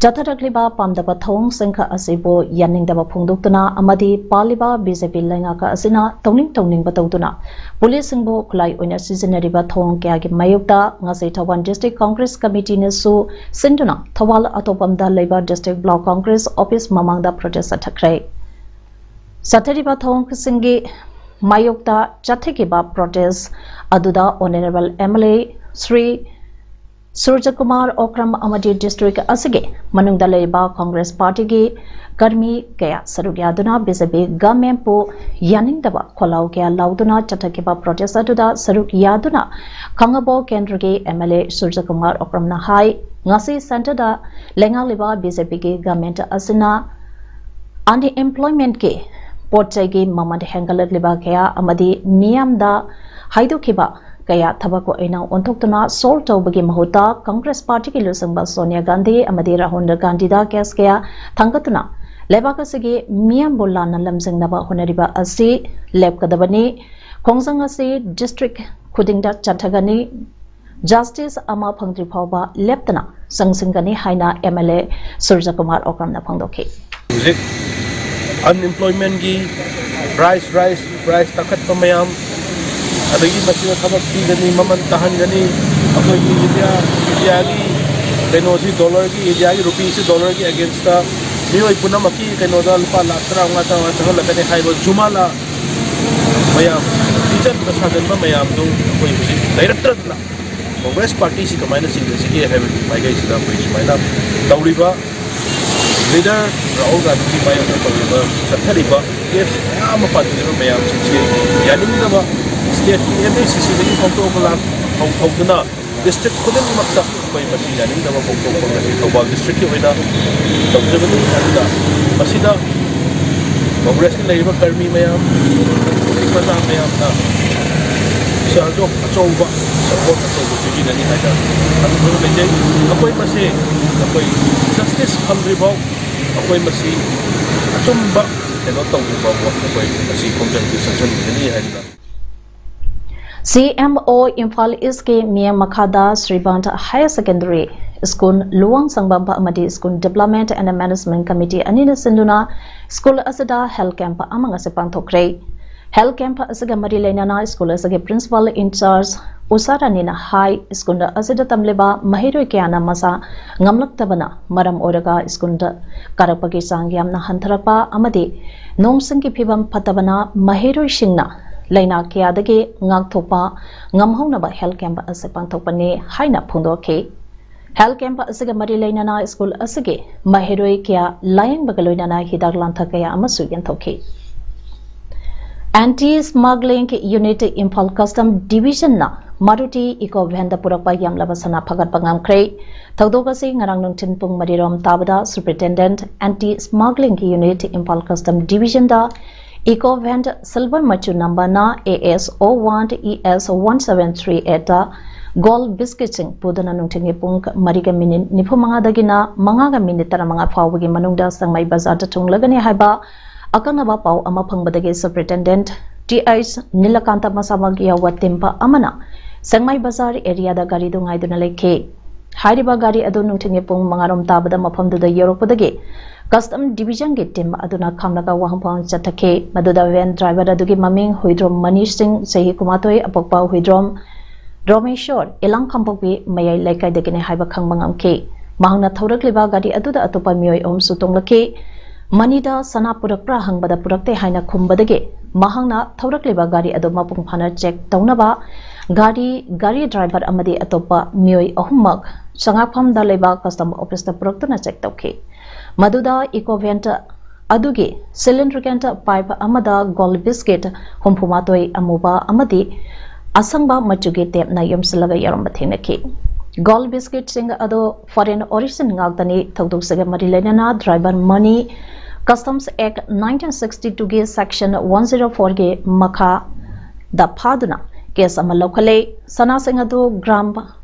ꯆꯠꯊꯔꯛꯂꯤꯕ ꯄꯥꯝꯗꯕ ꯊꯧꯑꯣꯡꯁꯤꯡ ꯑꯁꯤꯕꯨ ꯌꯥꯅꯤꯡꯗꯕ ꯐꯣꯡꯗꯣꯛꯇꯨꯅ ꯑꯃꯗꯤ ꯄꯥꯜꯂꯤꯕ ꯕꯤ ꯖꯦ ꯄꯤ ꯂꯩꯉꯥꯛ ꯑꯁꯤꯅ ꯇꯧꯅꯤꯡ ꯇꯧꯅꯤꯡꯕ ꯇꯧꯗꯨꯅ ꯄꯨꯂꯤꯁꯁꯤꯡꯕꯨ ꯈꯨꯠꯂꯥꯏ ꯑꯣꯏꯅ ꯁꯤꯖꯤꯟꯅꯔꯤꯕ ꯊꯧꯑꯣꯡ ꯀꯌꯥꯒꯤ ꯃꯥꯌꯣꯛꯇ ꯉꯁꯤ ꯊꯧꯕꯥꯜ ꯗꯤꯁꯇ꯭ꯔꯤꯛ ꯀꯣꯡꯒ꯭ꯔꯦꯁ ꯀꯃꯤꯇꯤꯅꯁꯨ ꯁꯤꯟꯗꯨꯅ ꯊꯧꯕꯥꯜ ꯑꯇꯣꯞꯄꯝꯗ ꯂꯩꯕ ꯗꯤꯁꯇ꯭ꯔꯤꯛ ꯕ꯭ꯂꯣꯛ ꯀꯣꯡꯒ꯭ꯔꯦꯁ ꯑꯣꯐꯤꯁ ꯃꯃꯥꯡꯗ ꯄ꯭ꯔꯣꯇꯦꯁ ꯆꯠꯊꯈ꯭ꯔꯦ꯫ ꯆꯠꯊꯔꯤꯕ ꯊꯧꯑꯣꯡꯁꯤꯡꯒꯤ ꯃꯥꯌꯣꯛꯇ ꯆꯠꯊꯈꯤꯕ ꯄ꯭ꯔꯣꯇꯦꯁ ꯑꯗꯨꯗ honourable M L A Shri Surajkumar Okram ꯑꯃꯗꯤ ꯗꯤꯁꯇ꯭ꯔꯤꯛ ꯑꯁꯤꯒꯤ ꯃꯅꯨꯡꯗ ꯂꯩꯔꯤꯕ ꯀꯣꯡꯒ꯭ꯔꯦꯁ ꯄꯥꯔꯇꯤꯒꯤ ꯀꯔꯃꯤ ꯀꯌꯥ ꯁꯔꯨꯛ ꯌꯥꯗꯨꯅ ꯕꯤ ꯖꯦ ꯄꯤ ꯒꯚꯔꯟꯃꯦꯟꯠꯄꯨ ꯌꯥꯅꯤꯡꯗꯕ ꯈꯣꯜꯂꯥꯎ ꯀꯌꯥ ꯂꯥꯎꯗꯨꯅ ꯆꯠꯊꯈꯤꯕ ꯄ꯭ꯔꯣꯇꯦꯁ ꯑꯗꯨꯗ ꯁꯔꯨꯛ ꯌꯥꯗꯨꯅ ꯈꯥꯡꯉꯕꯣꯛ ꯀꯦꯟꯗ꯭ꯔꯒꯤ ꯑꯦꯝ ꯑꯦꯜ ꯑꯦ ꯁꯨꯔꯖꯀꯨꯃꯥꯔ ꯑꯣꯀ꯭ꯔꯝꯅ ꯍꯥꯏ, ꯉꯁꯤ ꯁꯦꯟꯇꯔꯗ ꯂꯩꯉꯥꯛꯂꯤꯕ ꯕꯤ ꯖꯦ ꯄꯤꯒꯤ ꯒꯚꯔꯟꯃꯦꯟꯠ ꯑꯁꯤꯅ ꯑꯟꯑꯦꯝꯄ꯭ꯂꯣꯏꯃꯦꯟꯠꯀꯤ ꯄꯣꯠ ꯆꯩꯒꯤ ꯃꯃꯜ ꯍꯦꯟꯒꯠꯂꯛꯂꯤꯕ ꯀꯌꯥ ꯑꯃꯗꯤ ꯃꯤꯌꯥꯝꯗ ꯍꯥꯏꯗꯣꯛꯈꯤꯕ ꯀꯌꯥ ꯊꯕꯛ ꯑꯣꯏꯅ ꯑꯣꯟꯊꯣꯛꯇꯨꯅ solve ꯇꯧꯕꯒꯤ ꯃꯍꯨꯠꯇ Congress Party ꯒꯤ ꯂꯨꯆꯤꯡꯕ ꯁꯣꯅꯤꯌꯥ ꯒꯥꯟꯙꯤ ꯑꯃꯗꯤ ꯔꯥꯍꯨꯜ ꯒꯥꯟꯙꯤꯗ case ꯀꯌꯥ ꯊꯥꯡꯒꯠꯇꯨꯅ ꯂꯩꯕꯥꯛ ꯑꯁꯤꯒꯤ ꯃꯤꯌꯥꯝꯕꯨ ꯂꯥꯟꯅ ꯂꯝꯖꯤꯡꯅꯕ ꯍꯣꯠꯅꯔꯤꯕ ꯑꯁꯤ ꯂꯦꯞꯀꯗꯕꯅꯤ꯫ ꯈꯣꯡꯖꯪ ꯑꯁꯤ district ꯈꯨꯗꯤꯡꯗ ꯆꯠꯊꯒꯅꯤ꯫ Justice ꯑꯃ ꯐꯪꯗ꯭ꯔꯤ ꯐꯥꯎꯕ ꯂꯦꯞꯇꯅ ꯆꯪꯁꯤꯟꯒꯅꯤ ꯍꯥꯏꯅ M L A ꯁꯨꯔꯖꯀꯨꯃꯥꯔ ꯑꯣꯀ꯭ꯔꯝꯅ ꯐꯣꯡꯗꯣꯛꯈꯤ꯫ ꯍꯧꯖꯤꯛ unemployment ꯀꯤ price rise, price ꯇꯥꯈꯠꯄ ꯃꯌꯥꯝ, ꯑꯗꯒꯤ ꯃꯁꯤꯅ ꯊꯕꯛ ꯄꯤꯒꯅꯤ, ꯃꯃꯜ ꯇꯥꯍꯟꯒꯅꯤ, ꯑꯩꯈꯣꯏꯒꯤ ꯏꯟꯗꯤꯌꯥ, ꯏꯟꯗꯤꯌꯥꯒꯤ ꯀꯩꯅꯣꯁꯤ, dollar ꯒꯤ, ꯏꯟꯗꯤꯌꯥꯒꯤ rupee ꯁꯤ dollar ꯒꯤ against ꯇ ꯃꯤꯑꯣꯏ ꯄꯨꯝꯅꯃꯛꯀꯤ ꯀꯩꯅꯣꯗ ꯂꯨꯄꯥ ꯂꯥꯈ ꯇꯔꯥꯃꯉꯥ, ꯇꯔꯥꯃꯉꯥ ꯆꯪꯍꯜꯂꯛꯀꯅꯤ ꯍꯥꯏꯕ ꯖꯨꯃꯥꯂꯥ ꯃꯌꯥꯝ, ꯄꯤꯖꯟꯕ ꯁꯥꯖꯟꯕ ꯃꯌꯥꯝꯗꯨ ꯑꯩꯈꯣꯏ ꯍꯧꯖꯤꯛ ꯂꯩꯔꯛꯇꯗꯅ Congress Party ꯁꯤ ꯀꯃꯥꯏꯅ ꯆꯤꯡꯈꯠꯁꯤꯒꯦ ꯍꯥꯏꯕꯒꯤ ꯃꯥꯏꯀꯩꯁꯤꯗ ꯑꯩꯈꯣꯏ ꯁꯨꯃꯥꯏꯅ ꯇꯧꯔꯤꯕ leader ꯔꯥꯍꯨꯜ ꯒꯥꯟꯙꯤꯒꯤ ꯃꯥꯌꯣꯛꯇ ꯇꯧꯔꯤꯕ, ꯆꯠꯊꯔꯤꯕ case ꯃꯌꯥꯝ ꯑꯃ ꯄꯥꯟꯕꯤꯔꯤꯕ ꯃꯌꯥꯝꯁꯤꯡꯁꯤ ꯌꯥꯅꯤꯡꯗꯕ, state ꯀꯤ M A C C ꯗꯒꯤ ꯐꯣꯡꯗꯣꯛꯑꯒ ꯂꯥꯛ-, ꯍꯧ-, ꯍꯧꯗꯨꯅ district ꯈꯨꯗꯤꯡꯃꯛꯇ ꯑꯩꯈꯣꯏ ꯃꯁꯤ ꯌꯥꯅꯤꯡꯗꯕ ꯐꯣꯡꯗꯣꯛꯄ ꯉꯁꯤ ꯊꯧꯕꯥꯜ district ꯀꯤ ꯑꯣꯏꯅ ꯇꯧꯖꯕꯅꯤ꯫ ꯑꯗꯨꯅ ꯃꯁꯤꯗ Congress ꯀꯤ ꯂꯩꯔꯤꯕ ꯀꯔꯃꯤ ꯃꯌꯥꯝ, ꯃꯆꯥ ꯃꯌꯥꯝꯅ ꯁꯦꯜꯗꯣ ꯑꯆꯧꯕ support ꯑꯆꯧꯕ ꯄꯤꯕꯤꯒꯅꯤ ꯍꯥꯏꯅ ꯑꯗꯨꯝ ꯂꯩꯖꯩ꯫ ꯑꯩꯈꯣꯏ ꯃꯁꯤ ꯑꯩꯈꯣꯏ justice ꯐꯪꯗ꯭ꯔꯤꯐꯥꯎ ꯑꯩꯈꯣꯏ ꯃꯁꯤ ꯑꯆꯨꯝꯕ ꯀꯩꯅꯣ ꯇꯧꯗ꯭ꯔꯤꯐꯥꯎꯕ ꯑꯩꯈꯣꯏ ꯃꯁꯤ ꯈꯣꯡꯖꯪꯁꯤ ꯆꯪꯁꯤꯟꯒꯅꯤ ꯍꯥꯏꯗꯨꯅ CMO ꯏꯝꯐꯥꯜ ꯏꯁꯀꯤ ꯃꯤꯠꯌꯦꯡ ꯃꯈꯥꯗ ꯁ꯭ꯔꯤꯕꯥꯟ Higher Secondary School ꯂꯨꯋꯥꯡꯁꯪꯕꯝ ꯑꯃꯗꯤ School Development and Management Committee ꯑꯅꯤꯅ ꯁꯤꯟꯗꯨꯅ school ꯑꯁꯤꯗ health camp ꯑꯃ ꯉꯁꯤ ꯄꯥꯡꯊꯣꯛꯈ꯭ꯔꯦ꯫ Health camp ꯑꯁꯤꯒ ꯃꯔꯤ ꯂꯩꯅꯅ school ꯑꯁꯤꯒꯤ principal in charge Usha ꯔꯥꯅꯤꯅ high, school ꯑꯁꯤꯗ ꯇꯝꯂꯤꯕ ꯃꯍꯩꯔꯣꯏ ꯀꯌꯥꯅ ꯃꯁꯥ ꯉꯝꯂꯛꯇꯕꯅ ꯃꯔꯝ ꯑꯣꯏꯔꯒ school ꯀꯥꯔꯛꯄꯒꯤ ꯆꯥꯡ ꯌꯥꯝꯅ ꯍꯟꯊꯔꯛꯄ ꯑꯃꯗꯤ ꯅꯣꯡ ꯁꯤꯡꯒꯤ ꯐꯤꯕꯝ ꯐꯠꯇꯕꯅ ꯃꯍꯩꯔꯣꯏꯁꯤꯡꯅ ꯂꯥꯏꯅꯥ ꯀꯌꯥꯗꯒꯤ ꯉꯥꯛꯊꯣꯛꯄ ꯉꯝꯍꯧꯅꯕ health camp ꯑꯁꯤ ꯄꯥꯡꯊꯣꯛꯄꯅꯤ ꯍꯥꯏꯅ ꯐꯣꯡꯗꯣꯛꯈꯤ꯫ Health camp ꯑꯁꯤꯒ ꯃꯔꯤ ꯂꯩꯅꯅ school ꯑꯁꯤꯒꯤ ꯃꯍꯩꯔꯣꯏ ꯀꯌꯥ ꯂꯥꯌꯦꯡꯕꯒ ꯂꯣꯏꯅꯅ ꯍꯤꯗꯥꯛ ꯂꯥꯡꯊꯛ ꯀꯌꯥ ꯑꯃꯁꯨ ꯌꯦꯟꯊꯣꯛꯈꯤ꯫ Anti Smuggling Unit Imphal Custom Division ꯅ Maruti Eeco van ꯗ ꯄꯨꯔꯛꯄ ꯌꯥꯝꯂꯕ ꯁꯅꯥ ꯐꯥꯒꯠꯄ ꯉꯝꯈ꯭ꯔꯦ꯫ ꯊꯧꯗꯣꯛ ꯑꯁꯤ ꯉꯔꯥꯡ ꯅꯨꯡꯊꯤꯜ ꯄꯨꯡ ꯃꯔꯤ ꯔꯣꯝ ꯇꯥꯕꯗ Superintendent Anti Smuggling Unit Imphal Custom Division ꯗ Eco van silver ꯃꯆꯨ number ꯅ A S O one E S one seven three eight gold biscuit ꯁꯤꯡ ꯄꯨꯗꯨꯅ ꯅꯨꯡꯊꯤꯜꯒꯤ ꯄꯨꯡ ꯃꯔꯤꯒ ꯃꯤꯅꯤꯠ ꯅꯤꯐꯨ ꯃꯉꯥꯗꯒꯤꯅ ꯃꯉꯥꯒ ꯃꯤꯅꯤꯠ ꯇꯔꯥꯃꯉꯥ ꯐꯥꯎꯕꯒꯤ ꯃꯅꯨꯡꯗ ꯁꯦꯡꯃꯥꯏ ꯕꯖꯥꯔꯗ ꯊꯨꯡꯂꯒꯅꯤ ꯍꯥꯏꯕ ꯑꯀꯛꯅꯕ ꯄꯥꯎ ꯑꯃ ꯐꯪꯕꯗꯒꯤ Superintendent T H ꯅꯤꯂꯀꯥꯟꯇ ꯃꯁꯥꯃꯛ ꯌꯥꯎꯕ team ꯑꯃꯅ ꯁꯦꯡꯃꯥꯏ ꯕꯖꯥꯔ area ꯗ ꯒꯥꯔꯤꯗꯨ ꯉꯥꯏꯗꯨꯅ ꯂꯩꯈꯤ꯫ ꯍꯥꯏꯔꯤꯕ ꯒꯥꯔꯤ ꯑꯗꯨ ꯅꯨꯡꯊꯤꯜꯒꯤ ꯄꯨꯡ ꯃꯉꯥꯔꯣꯝ ꯇꯥꯕꯗ ꯃꯐꯝꯗꯨꯗ ꯌꯧꯔꯛꯄꯗꯒꯤ Custom Division ꯒꯤ team ꯑꯗꯨꯅ ꯈꯥꯝꯂꯒ ꯋꯥꯍꯪ ꯄꯥꯎꯍꯪ ꯆꯠꯊꯈꯤ꯫ ꯃꯗꯨꯗ van driver ꯑꯗꯨꯒꯤ ꯃꯃꯤꯡ ꯍꯨꯏꯗ꯭ꯔꯣꯝ ꯃꯅꯤ ꯁꯤꯡ, ꯆꯍꯤ ꯀꯨꯟꯃꯥꯊꯣꯏ, ꯑꯄꯣꯛꯄ ꯍꯨꯏꯗ꯭ꯔꯣꯝ ꯔꯣꯃꯦꯁꯣꯔ, ꯏꯂꯥꯡ ꯀꯥꯡꯄꯣꯛꯄꯤ ꯃꯌꯥꯏ ꯂꯩꯀꯥꯏꯗꯒꯤꯅꯤ ꯍꯥꯏꯕ ꯈꯪꯕ ꯉꯝꯈꯤ꯫ ꯃꯍꯥꯛꯅ ꯊꯧꯔꯛꯂꯤꯕ ꯒꯥꯔꯤ ꯑꯗꯨꯗ ꯑꯇꯣꯞꯄ ꯃꯤꯑꯣꯏ ꯑꯍꯨꯝꯁꯨ ꯇꯣꯡꯂꯛꯈꯤ꯫ ꯃꯅꯤꯗ ꯁꯅꯥ ꯄꯨꯔꯛꯄ꯭ꯔꯥ ꯍꯪꯕꯗ ꯄꯨꯔꯛꯇꯦ ꯍꯥꯏꯅ ꯈꯨꯝꯕꯗꯒꯤ ꯃꯍꯥꯛꯅ ꯊꯧꯔꯛꯂꯤꯕ ꯒꯥꯔꯤ ꯑꯗꯨ ꯃꯄꯨꯡ ꯐꯥꯅ check ꯇꯧꯅꯕ ꯒꯥꯔꯤ, ꯒꯥꯔꯤ driver ꯑꯃꯗꯤ ꯑꯇꯣꯞꯄ ꯃꯤꯑꯣꯏ ꯑꯍꯨꯝꯃꯛ ꯆꯉꯥꯛꯐꯝꯗ ꯂꯩꯕ Custom Office ꯇ ꯄꯨꯔꯛꯇꯨꯅ check ꯇꯧꯈꯤ꯫ ꯃꯗꯨꯗ Eco van ꯑꯗꯨꯒꯤ cylindrical pipe ꯑꯃꯗ gold biscuit ꯍꯨꯝꯐꯨꯃꯥꯊꯣꯏ ꯑꯃꯨꯕ ꯑꯃꯗꯤ ꯑꯁꯪꯕ ꯃꯆꯨꯒꯤ tape ꯅ ꯌꯣꯝꯁꯤꯜꯂꯒ ꯌꯥꯎꯔꯝꯕ ꯊꯦꯡꯅꯈꯤ꯫ Gold biscuit ꯁꯤꯡ ꯑꯗꯨ foreign origin ꯉꯥꯛꯇꯅꯤ꯫ ꯊꯧꯗꯣꯛꯁꯤꯒ ꯃꯔꯤ ꯂꯩꯅꯅ driver ꯃꯅꯤ Customs Act nineteen sixty two ꯒꯤ section one zero four ꯒꯤ ꯃꯈꯥꯗ ꯐꯥꯗꯨꯅ case ꯑꯃ ꯂꯧꯈꯠꯂꯦ꯫ ꯁꯅꯥꯁꯤꯡ ꯑꯗꯨ gram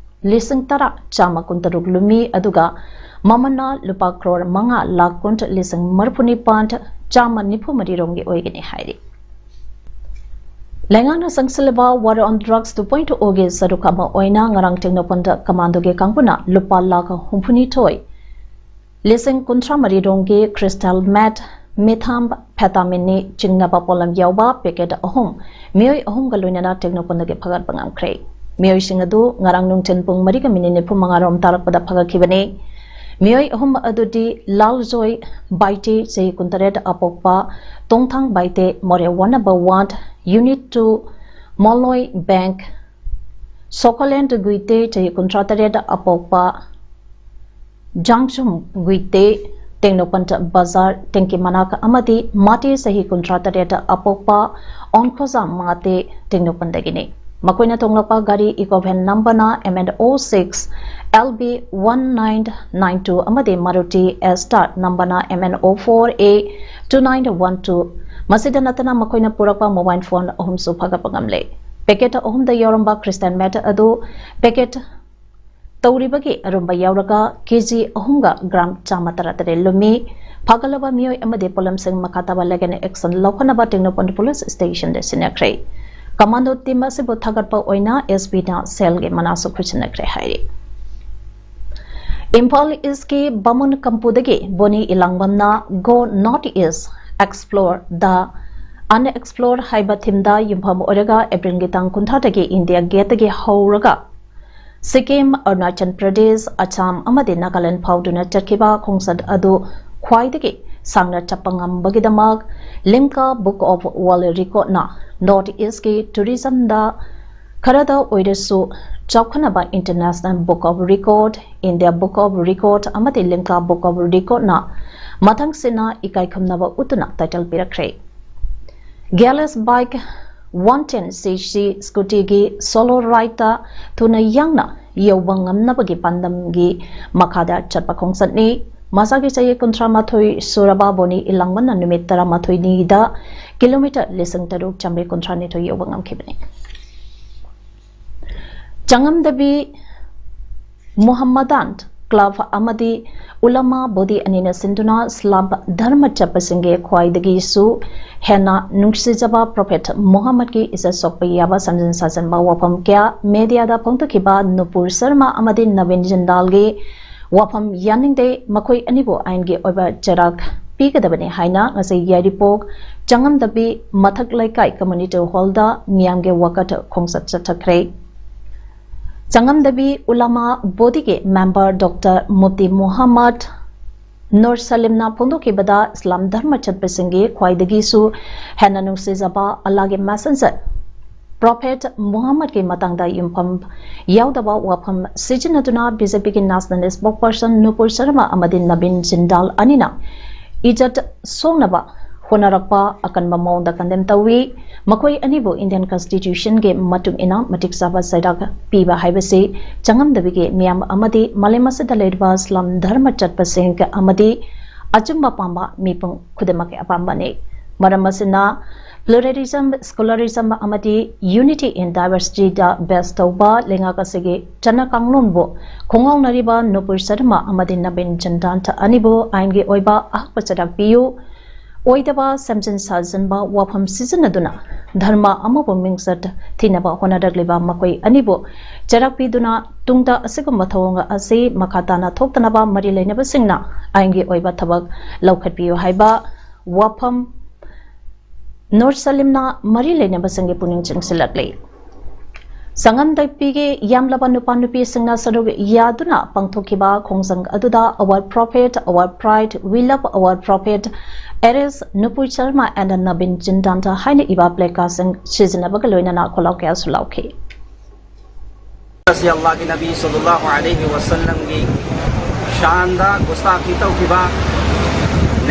ꯂꯤꯁꯤꯡ ꯇꯔꯥ ꯆꯥꯝꯃ ꯀꯨꯟꯇꯔꯨꯛ ꯂꯨꯝꯃꯤ, ꯑꯗꯨꯒ ꯃꯃꯜꯅ ꯂꯨꯄꯥ crore ꯃꯉꯥ ꯂꯥꯈ ꯀꯨꯟ ꯂꯤꯁꯤꯡ ꯃꯔꯤꯐꯨ ꯅꯤꯄꯥꯟ ꯆꯥꯝꯃ ꯅꯤꯐꯨ ꯃꯔꯤ ꯔꯣꯝꯒꯤ ꯑꯣꯏꯒꯅꯤ ꯍꯥꯏꯔꯤ꯫ ꯂꯩꯉꯥꯛꯅ ꯆꯪꯁꯤꯜꯂꯕ War on Drugs two point O ꯒꯤ ꯁꯔꯨꯛ ꯑꯃ ꯑꯣꯏꯅ ꯉꯔꯥꯡ ꯇꯦꯡꯅꯧꯄꯜꯗ commando ꯒꯤ ꯀꯥꯡꯕꯨꯅ ꯂꯨꯄꯥ ꯂꯥꯈ ꯍꯨꯝꯐꯨꯅꯤꯊꯣꯏ ꯂꯤꯁꯤꯡ ꯀꯨꯟꯊ꯭ꯔꯥ ꯃꯔꯤ ꯔꯣꯝꯒꯤ crystal meth, methamphetamine ꯅꯤ ꯆꯤꯡꯅꯕ ꯄꯣꯠꯂꯝ ꯌꯥꯎꯕ packet ꯑꯍꯨꯝ ꯃꯤꯑꯣꯏ ꯑꯍꯨꯝꯒ ꯂꯣꯏꯅꯅ ꯇꯦꯡꯅꯧꯄꯜꯗꯒꯤ ꯐꯒꯠꯄ ꯉꯝꯈ꯭ꯔꯦ꯫ ꯃꯤꯑꯣꯏꯁꯤꯡ ꯑꯗꯨ ꯉꯔꯥꯡ ꯅꯨꯡꯊꯤꯜ ꯄꯨꯡ ꯃꯔꯤꯒ ꯃꯤꯅꯤꯠ ꯅꯤꯐꯨ ꯃꯉꯥ ꯔꯣꯝ ꯇꯥꯔꯛꯄꯗ ꯐꯒꯠꯈꯤꯕꯅꯤ꯫ ꯃꯤꯑꯣꯏ ꯑꯍꯨꯝ ꯑꯗꯨꯗꯤ ꯂꯥꯜꯖꯣꯏ ꯕꯥꯏꯇꯦ, ꯆꯍꯤ ꯀꯨꯟꯇꯔꯦꯠ, ꯑꯄꯣꯛꯄ ꯇꯣꯡꯊꯥꯡ ꯕꯥꯏꯇꯦ, ꯃꯣꯔꯦ one number ward, unit two, ꯃꯣꯂꯣꯏ bank, ꯁꯣꯀꯣꯂꯦꯟ ꯒꯨꯏꯇꯦ, ꯆꯍꯤ ꯀꯨꯟꯊ꯭ꯔꯥ ꯇꯔꯦꯠ, ꯑꯄꯣꯛꯄ ꯖꯥꯡꯁꯨꯝ ꯒꯨꯏꯇꯦ, ꯇꯦꯡꯅꯧꯄꯜ ꯕꯖꯥꯔ, ꯇꯦꯡꯀꯤ ꯃꯅꯥꯛ, ꯑꯃꯗꯤ ꯃꯥꯇꯦ, ꯆꯍꯤ ꯀꯨꯟꯊ꯭ꯔꯥ ꯇꯔꯦꯠ, ꯑꯄꯣꯛꯄ ꯑꯣꯟꯈꯣꯖꯥ ꯃꯥꯇꯦ, ꯇꯦꯡꯅꯧꯄꯜꯗꯒꯤꯅꯤ꯫ ꯃꯈꯣꯏꯅ ꯇꯣꯡꯂꯛꯄ ꯒꯥꯔꯤ Eco van number ꯅ M N O six L B one nine nine two ꯑꯃꯗꯤ Maruti Astar number ꯅ M N O four A two nine one two ꯃꯁꯤꯗ ꯅꯠꯇꯅ ꯃꯈꯣꯏꯅ ꯄꯨꯔꯛꯄ mobile phone ꯑꯍꯨꯝꯁꯨ ꯐꯥꯒꯠꯄ ꯉꯝꯂꯦ꯫ Packet ꯑꯍꯨꯝꯗ ꯌꯥꯎꯔꯝꯕ crystal meth ꯑꯗꯨ packet ꯇꯧꯔꯤꯕꯒꯤ ꯑꯔꯨꯝꯕ ꯌꯥꯎꯔꯒ K G ꯑꯍꯨꯝꯒ gram ꯆꯥꯝꯃ ꯇꯔꯥꯇꯔꯦꯠ ꯂꯨꯝꯃꯤ꯫ ꯐꯥꯒꯠꯂꯕ ꯃꯤꯑꯣꯏ ꯑꯃꯗꯤ ꯄꯣꯠꯂꯝꯁꯤꯡ ꯃꯈꯥ ꯇꯥꯕ legal action ꯂꯧꯈꯠꯅꯕ Tengnoupal police station ꯗ ꯁꯤꯟꯅꯈ꯭ꯔꯦ꯫ Commando team ꯑꯁꯤꯕꯨ ꯊꯥꯒꯠꯄ ꯑꯣꯏꯅ S P ꯅ cell ꯒꯤ ꯃꯅꯥꯁꯨ ꯈꯨꯠꯁꯤꯟꯅꯈ꯭ꯔꯦ ꯍꯥꯏꯔꯤ꯫ ꯏꯝꯐꯥꯜ East ꯀꯤ ꯕꯥꯃꯨꯟ ꯀꯝꯄꯨꯗꯒꯤ ꯕꯣꯅꯤ ꯏꯂꯥꯡꯕꯝꯅ Go North East, Explore the Unexplored ꯍꯥꯏꯕ theme ꯗ ꯌꯨꯝꯐꯝ ꯑꯣꯏꯔꯒ April ꯒꯤ ꯇꯥꯡ ꯀꯨꯟꯊ꯭ꯔꯥꯗꯒꯤ India Gate ꯇꯒꯤ ꯍꯧꯔꯒ ꯁꯤꯛꯀꯤꯝ, ꯑꯔꯨꯅꯥꯆꯜ ꯄ꯭ꯔꯗꯦꯁ, ꯑꯁꯥꯝ ꯑꯃꯗꯤ ꯅꯥꯒꯥꯂꯦꯟ ꯐꯥꯎꯗꯨꯅ ꯆꯠꯈꯤꯕ ꯈꯣꯡꯆꯠ ꯑꯗꯨ ꯈ꯭ꯋꯥꯏꯗꯒꯤ ꯁꯥꯡꯅ ꯆꯠꯄ ꯉꯝꯕꯒꯤꯗꯃꯛ Limca Book of World Record ꯅ North East ꯀꯤ tourism ꯗ ꯈꯔꯗ ꯑꯣꯏꯔꯁꯨ ꯆꯥꯎꯈꯠꯅꯕ International Book of Record, India Book of Record ꯑꯃꯗꯤ Limca Book of Record ꯅ ꯃꯊꯪꯁꯤꯠꯅ ꯏꯀꯥꯏ ꯈꯨꯝꯅꯕ ꯎꯠꯇꯨꯅ title ꯄꯤꯔꯛꯈ꯭ꯔꯦ꯫ Gearless bike one ten C C scooty ꯒꯤ solo ride ꯇ ꯊꯨꯅ ꯌꯥꯡꯅ ꯌꯧꯕ ꯉꯝꯅꯕꯒꯤ ꯄꯥꯟꯗꯝꯒꯤ ꯃꯈꯥꯗ ꯆꯠꯄ ꯈꯣꯡꯆꯠꯅꯤ꯫ ꯃꯁꯥꯒꯤ ꯆꯍꯤ ꯀꯨꯟꯊ꯭ꯔꯥ ꯃꯥꯊꯣꯏ ꯁꯨꯔꯕ ꯕꯣꯅꯤ ꯏꯂꯥꯡꯕꯝꯅ ꯅꯨꯃꯤꯠ ꯇꯔꯥꯃꯥꯊꯣꯏꯅꯤꯗ kilometer ꯂꯤꯁꯤꯡ ꯇꯔꯨꯛ ꯆꯥꯝꯃꯔꯤ ꯀꯨꯟꯊ꯭ꯔꯥ ꯅꯤꯊꯣꯏ ꯌꯧꯕ ꯉꯝꯈꯤꯕꯅꯤ꯫ ꯆꯉꯝꯗꯕꯤ ꯃꯨꯍꯝꯃꯗꯥꯟ club ꯑꯃꯗꯤ ꯎꯂꯃꯥ body ꯑꯅꯤꯅ ꯁꯤꯟꯗꯨꯅ ꯏꯁꯂꯥꯝ ꯙꯔꯃ ꯆꯠꯄꯁꯤꯡꯒꯤ ꯈ꯭ꯋꯥꯏꯗꯒꯤꯁꯨ ꯍꯦꯟꯅ ꯅꯨꯡꯁꯤꯖꯕ Prophet ꯃꯨꯍꯝꯃꯗꯀꯤ ꯏꯖꯠ ꯁꯣꯛꯄ ꯌꯥꯕ ꯁꯝꯖꯤꯟ ꯁꯥꯖꯤꯟꯕ ꯋꯥꯐꯝ ꯀꯌꯥ media ꯗ ꯐꯣꯡꯗꯣꯛꯈꯤꯕ ꯅꯨꯄꯨꯔ ꯁꯔꯃ ꯑꯃꯗꯤ ꯅꯕꯤꯟ ꯖꯤꯟꯗꯥꯜꯒꯤ ꯋꯥꯐꯝ ꯌꯥꯅꯤꯡꯗꯦ, ꯃꯈꯣꯏ ꯑꯅꯤꯕꯨ ꯑꯥꯏꯟꯒꯤ ꯑꯣꯏꯕ ꯆꯩꯔꯥꯛ ꯄꯤꯒꯗꯕꯅꯤ ꯍꯥꯏꯅ ꯉꯁꯤ ꯌꯥꯏꯔꯤꯄꯣꯛ ꯆꯉꯝꯗꯕꯤ ꯃꯊꯛ ꯂꯩꯀꯥꯏ community hall ꯗ ꯃꯤꯌꯥꯝꯒꯤ ꯋꯥꯀꯠ ꯈꯣꯡꯆꯠ ꯆꯠꯊꯈ꯭ꯔꯦ꯫ ꯆꯉꯝꯗꯕꯤ ꯎꯂꯃꯥ body ꯒꯤ member Doctor Mufti Muhammad Nur ꯁꯂꯤꯝꯅ ꯐꯣꯡꯗꯣꯛꯈꯤꯕꯗ, ꯏꯁꯂꯥꯝ ꯙꯔꯃ ꯆꯠꯄꯁꯤꯡꯒꯤ ꯈ꯭ꯋꯥꯏꯗꯒꯤꯁꯨ ꯍꯦꯟꯅ ꯅꯨꯡꯁꯤꯖꯕ ꯑꯜꯂꯥꯍꯒꯤ messenger Prophet ꯃꯨꯍꯝꯃꯗꯀꯤ ꯃꯇꯥꯡꯗ ꯌꯨꯝꯐꯝ ꯌꯥꯎꯗꯕ ꯋꯥꯐꯝ ꯁꯤꯖꯤꯟꯅꯗꯨꯅ B J P ꯒꯤ national spokesperson ꯅꯨꯄꯨꯔ ꯁꯔꯃ ꯑꯃꯗꯤ ꯅꯕꯤꯟ ꯖꯤꯟꯗꯥꯜ ꯑꯅꯤꯅ ꯏꯖꯠ ꯁꯣꯛꯅꯕ ꯍꯣꯠꯅꯔꯛꯄ ꯑꯀꯟꯕ ꯃꯑꯣꯡꯗ condemn ꯇꯧꯏ꯫ ꯃꯈꯣꯏ ꯑꯅꯤꯕꯨ Indian Constitution ꯒꯤ ꯃꯇꯨꯡ ꯏꯟꯅ ꯃꯇꯤꯛ ꯆꯥꯕ ꯆꯩꯔꯥꯛ ꯄꯤꯕ ꯍꯥꯏꯕꯁꯤ ꯆꯉꯝꯗꯕꯤꯒꯤ ꯃꯤꯌꯥꯝ ꯑꯃꯗꯤ ꯃꯥꯂꯦꯝ ꯑꯁꯤꯗ ꯂꯩꯔꯤꯕ ꯏꯁꯂꯥꯝ ꯙꯔꯃ ꯆꯠꯄꯁꯤꯡ ꯑꯃꯗꯤ ꯑꯆꯨꯝꯕ ꯄꯥꯝꯕ ꯃꯤꯄꯨꯝ ꯈꯨꯗꯤꯡꯃꯛꯀꯤ ꯑꯄꯥꯝꯕꯅꯤ꯫ ꯃꯔꯝ ꯑꯁꯤꯅ pluralism, secularism ꯑꯃꯗꯤ unity in diversityꯗ base ꯇꯧꯕ ꯂꯩꯉꯥꯛ ꯑꯁꯤꯒꯤ ꯆꯠꯅ ꯀꯥꯡꯂꯣꯟꯕꯨ ꯈꯣꯡꯒꯥꯎꯅꯔꯤꯕ ꯅꯨꯄꯨꯔ ꯁꯔꯃ ꯑꯃꯗꯤ ꯅꯕꯤꯟ ꯆꯟꯗꯥꯟꯇ ꯑꯅꯤꯕꯨ ꯑꯥꯏꯟꯒꯤ ꯑꯣꯏꯕ ꯑꯍꯛꯄ ꯆꯩꯔꯥꯛ ꯄꯤꯌꯨ꯫ ꯑꯣꯏꯗꯕ ꯁꯦꯝꯖꯤꯟ ꯁꯥꯖꯤꯟꯕ ꯋꯥꯐꯝ ꯁꯤꯖꯤꯟꯅꯗꯨꯅ ꯙꯔꯃ ꯑꯃꯕꯨ ꯃꯤꯡꯆꯠ ꯊꯤꯅꯕ ꯍꯣꯠꯅꯔꯛꯂꯤꯕ ꯃꯈꯣꯏ ꯑꯅꯤꯕꯨ ꯆꯩꯔꯥꯛ ꯄꯤꯗꯨꯅ ꯇꯨꯡꯗ ꯑꯁꯤꯒꯨꯝꯕ ꯊꯧꯑꯣꯡ ꯑꯁꯤ ꯃꯈꯥ ꯇꯥꯅ ꯊꯣꯛꯇꯅꯕ ꯃꯔꯤ ꯂꯩꯅꯕꯁꯤꯡꯅ ꯑꯥꯏꯟꯒꯤ ꯑꯣꯏꯕ ꯊꯕꯛ ꯂꯧꯈꯠꯄꯤꯌꯨ ꯍꯥꯏꯕ ꯋꯥꯐꯝ ꯅꯨꯔ ꯁꯂꯤꯝꯅ ꯃꯔꯤ ꯂꯩꯅꯕꯁꯤꯡꯒꯤ ꯄꯨꯛꯅꯤꯡ ꯆꯤꯡꯁꯤꯜꯂꯛꯂꯤ꯫ ꯁꯪꯉꯝꯗꯕꯤꯒꯤ ꯌꯥꯝꯂꯕ ꯅꯨꯄꯥ ꯅꯨꯄꯤꯁꯤꯡꯅ ꯁꯔꯨꯛ ꯌꯥꯗꯨꯅ ꯄꯥꯡꯊꯣꯛꯈꯤꯕ ꯈꯣꯡꯖꯪ ꯑꯗꯨꯗ Our Prophet, Our Pride, We Love Our Prophet, Arrest Nupur Sharma and Navin Jindal ꯍꯥꯏꯅ ꯏꯕ placardꯁꯤꯡ ꯁꯤꯖꯤꯟꯅꯕꯒ ꯂꯣꯏꯅꯅ ꯈꯣꯜꯂꯥꯎ ꯀꯌꯥꯁꯨ ꯂꯥꯎꯈꯤ꯫ ꯑꯁꯤ ꯑꯜꯂꯥꯍꯒꯤ ꯅꯕꯤ ꯁꯜꯂꯜꯂꯥꯍꯨ ꯑꯂꯩꯍꯤ ꯋꯁꯜꯂꯝꯒꯤ ꯁꯥꯟꯗ ꯒꯨꯁꯇꯥꯈꯤ ꯇꯧꯈꯤꯕ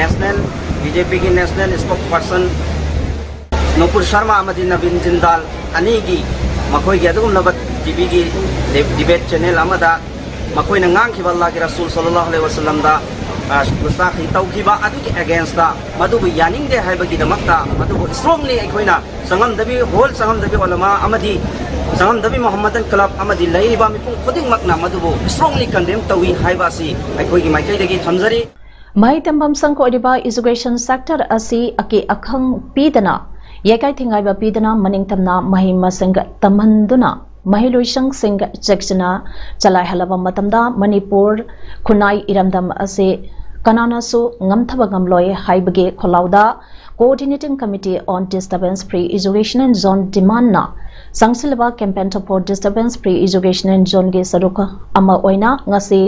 ꯅꯦꯁꯅꯦꯜ, ꯕꯤ ꯖꯦ ꯄꯤꯒꯤ ꯅꯦꯁꯅꯦꯜ ꯁ꯭ꯄꯣꯛꯁ ꯄꯔꯁꯟ ꯅꯨꯄꯨꯔ ꯁꯔꯃ ꯑꯃꯗꯤ ꯅꯕꯤꯟ ꯖꯤꯟꯗꯥꯜ ꯑꯅꯤꯒꯤ ꯃꯈꯣꯏꯒꯤ ꯑꯗꯨꯒꯨꯝꯂꯕ ꯇꯤ ꯚꯤꯒꯤ ꯗꯤꯕꯦꯠ ꯆꯦꯅꯦꯜ ꯑꯃꯗ ꯃꯈꯣꯏꯅ ꯉꯥꯡꯈꯤꯕ ꯑꯜꯂꯥꯍꯒꯤ ꯔꯁꯨꯜ ꯁꯜꯂꯜꯂꯥꯍꯨ ꯑꯂꯩꯍꯤ ꯋꯁꯜꯂꯝꯗ, ꯑ, ꯒꯨꯁꯇꯥꯈꯤ ꯇꯧꯈꯤꯕ ꯑꯗꯨꯒꯤ againstꯇ ꯃꯗꯨꯕꯨ ꯌꯥꯅꯤꯡꯗꯦ ꯍꯥꯏꯕꯒꯤꯗꯃꯛꯇ ꯃꯗꯨꯕꯨ strongly ꯑꯩꯈꯣꯏꯅ ꯆꯪꯉꯝꯗꯕꯤ, ꯍꯣꯜ ꯆꯪꯉꯝꯗꯕꯤ ꯎꯂꯃꯥ ꯑꯃꯗꯤ ꯆꯪꯉꯝꯗꯕꯤ ꯃꯨꯍꯝꯃꯗꯟ ꯀ꯭ꯂꯕ ꯑꯃꯗꯤ ꯂꯩꯔꯤꯕ ꯃꯤꯄꯨꯝ ꯈꯨꯗꯤꯡꯃꯛꯅ ꯃꯗꯨꯕꯨ strongly condemn ꯇꯧꯏ ꯍꯥꯏꯕ ꯑꯁꯤ ꯑꯩꯈꯣꯏꯒꯤ ꯃꯥꯏꯀꯩꯗꯒꯤ ꯊꯝꯖꯔꯤ꯫ ꯃꯍꯩ ꯇꯝꯐꯝ ꯁꯪ ꯑꯣꯏꯔꯤꯕ education sector ꯑꯁꯤ ꯑꯀꯤ ꯑꯈꯪ ꯄꯤꯗꯅ, ꯌꯩꯀꯥꯏ ꯊꯤꯡꯒꯥꯏꯕ ꯄꯤꯗꯅ ꯃꯅꯤꯡ ꯇꯝꯅ ꯃꯍꯩ ꯃꯁꯤꯡ ꯇꯝꯍꯟꯗꯨꯅ ꯃꯍꯩꯂꯣꯏꯁꯪꯁꯤꯡ ꯆꯦꯛꯁꯤꯟꯅ ꯆꯂꯥꯏꯍꯜꯂꯕ ꯃꯇꯝꯗ ꯃꯅꯤꯄꯨꯔ ꯈꯨꯟꯅꯥꯏ ꯏꯔꯝꯗꯝ ꯑꯁꯤ ꯀꯅꯥꯅꯁꯨ ꯉꯝꯊꯕ ꯉꯝꯂꯣꯏ ꯍꯥꯏꯕꯒꯤ ꯈꯣꯜꯂꯥꯎꯗ Coordinating Committee on Disturbance Free Education and Zone demandꯅ ꯆꯪꯁꯤꯜꯂꯕ Campaign for Disturbance Free Education and Zoneꯒꯤ ꯁꯔꯨꯛ ꯑꯃ ꯑꯣꯏꯅ ꯉꯁꯤ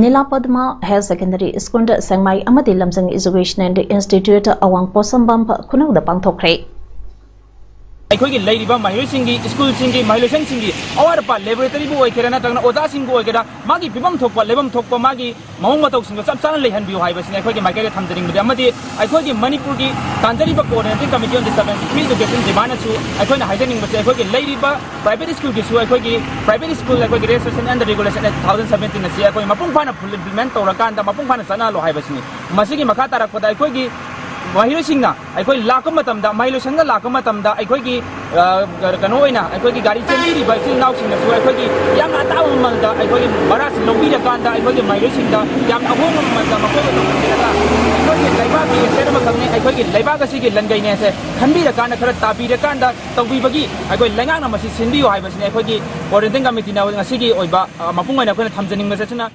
ꯅꯤꯂꯥ ꯄꯗꯃ Higher Secondary School ꯁꯦꯡꯃꯥꯏ ꯑꯃꯗꯤ ꯂꯝꯖꯤꯡ Education and Institute ꯑꯋꯥꯡ ꯄꯣꯠꯁꯝꯕꯝ ꯈꯨꯅꯧꯗ ꯄꯥꯡꯊꯣꯛꯈ꯭ꯔꯦ꯫ ꯑꯩꯈꯣꯏꯒꯤ ꯂꯩꯔꯤꯕ ꯃꯍꯩꯔꯣꯏꯁꯤꯡꯒꯤ, ꯁ꯭ꯀꯨꯜꯁꯤꯡꯒꯤ, ꯃꯍꯩꯂꯣꯏꯁꯪꯁꯤꯡꯒꯤ ꯑꯋꯥꯠ ꯑꯄꯥ, ꯂꯦꯕꯣꯔꯦꯇꯔꯤꯕꯨ ꯑꯣꯏꯒꯦꯔꯥ ꯅꯠꯇ꯭ꯔꯒꯅ ꯑꯣꯖꯥꯁꯤꯡꯕꯨ ꯑꯣꯏꯒꯦꯔꯥ, ꯃꯥꯒꯤ ꯄꯤꯐꯝ ꯊꯣꯛꯄ, ꯂꯩꯐꯝ ꯊꯣꯛꯄ ꯃꯥꯒꯤ ꯃꯑꯣꯡ ꯃꯇꯧꯁꯤꯡꯗꯣ ꯆꯞ ꯆꯥꯅ ꯂꯩꯍꯟꯕꯤꯌꯨ ꯍꯥꯏꯕꯁꯤꯅꯤ ꯑꯩꯈꯣꯏꯒꯤ ꯃꯥꯏꯀꯩꯗ ꯊꯝꯖꯅꯤꯡꯕꯗꯤ꯫ ꯑꯃꯗꯤ ꯑꯩꯈꯣꯏꯒꯤ ꯃꯅꯤꯄꯨꯔꯒꯤ ꯇꯥꯟꯖꯔꯤꯕ Coordinating Committee on Disturbance Free Education demandꯅꯁꯨ ꯑꯩꯈꯣꯏꯅ ꯍꯥꯏꯖꯅꯤꯡꯕꯁꯦ, ꯑꯩꯈꯣꯏꯒꯤ ꯂꯩꯔꯤꯕ private schoolꯒꯤꯁꯨ ꯑꯩꯈꯣꯏꯒꯤ Private School ꯑꯩꯈꯣꯏꯒꯤ Registration and Regulation Act two thousand seventeen ꯑꯁꯤ ꯑꯩꯈꯣꯏ ꯃꯄꯨꯡ ꯐꯥꯅ full implement ꯇꯧꯔꯀꯥꯟꯗ ꯃꯄꯨꯡ ꯐꯥꯅ ꯆꯠꯅꯍꯜꯂꯣ ꯍꯥꯏꯕꯁꯤꯅꯤ꯫ ꯃꯁꯤꯒꯤ ꯃꯈꯥ ꯇꯥꯔꯛꯄꯗ ꯑꯩꯈꯣꯏꯒꯤ ꯃꯍꯩꯔꯣꯏꯁꯤꯡꯅ ꯑꯩꯈꯣꯏ ꯂꯥꯛꯄ ꯃꯇꯝꯗ, ꯃꯍꯩ ꯂꯣꯏꯁꯪꯗ ꯂꯥꯛꯄ ꯃꯇꯝꯗ ꯑꯩꯈꯣꯏꯒꯤ, ꯑ, ꯀꯩꯅꯣ ꯑꯣꯏꯅ ꯑꯩꯈꯣꯏꯒꯤ ꯒꯥꯔꯤ ꯆꯦꯟꯕꯤꯔꯤꯕ ꯏꯆꯤꯜ ꯏꯅꯥꯎꯁꯤꯡꯅꯁꯨ ꯑꯩꯈꯣꯏꯒꯤ ꯌꯥꯝꯅ ꯑꯇꯥꯡꯕ ꯃꯃꯜꯗ ꯑꯩꯈꯣꯏꯒꯤ ꯚꯔꯥꯁꯤ ꯂꯧꯕꯤꯔꯀꯥꯟꯗ ꯑꯩꯈꯣꯏꯒꯤ ꯃꯍꯩꯔꯣꯏꯁꯤꯡꯗ ꯌꯥꯝꯅ ꯑꯍꯣꯡꯕ ꯃꯃꯜꯗ ꯃꯈꯣꯏꯗ ꯇꯧꯍꯟꯕꯤꯔꯒ ꯑꯩꯈꯣꯏꯒꯤ ꯂꯩꯕꯥꯛꯀꯤ asset ꯑꯃꯈꯛꯅꯤ, ꯑꯩꯈꯣꯏꯒꯤ ꯂꯩꯕꯥꯛ ꯑꯁꯤꯒꯤ ꯂꯟꯒꯩꯅꯦ ꯍꯥꯏꯁꯦ ꯈꯟꯕꯤꯔꯀꯥꯟꯗ ꯈꯔ ꯇꯥꯕꯤꯔꯀꯥꯟꯗ ꯇꯧꯕꯤꯕꯒꯤ ꯑꯩꯈꯣꯏ ꯂꯩꯉꯥꯛꯅ ꯃꯁꯤ ꯁꯤꯟꯕꯤꯌꯨ ꯍꯥꯏꯕꯁꯤꯅꯤ ꯑꯩꯈꯣꯏꯒꯤ quarantine committeeꯅ ꯉꯁꯤꯒꯤ ꯑꯣꯏꯕ, ꯑ, ꯃꯄꯨꯡ ꯑꯣꯏꯅ ꯑꯩꯈꯣꯏꯅ ꯊꯝꯖꯅꯤꯡꯕꯁꯦ꯫ ꯑꯁꯤꯅ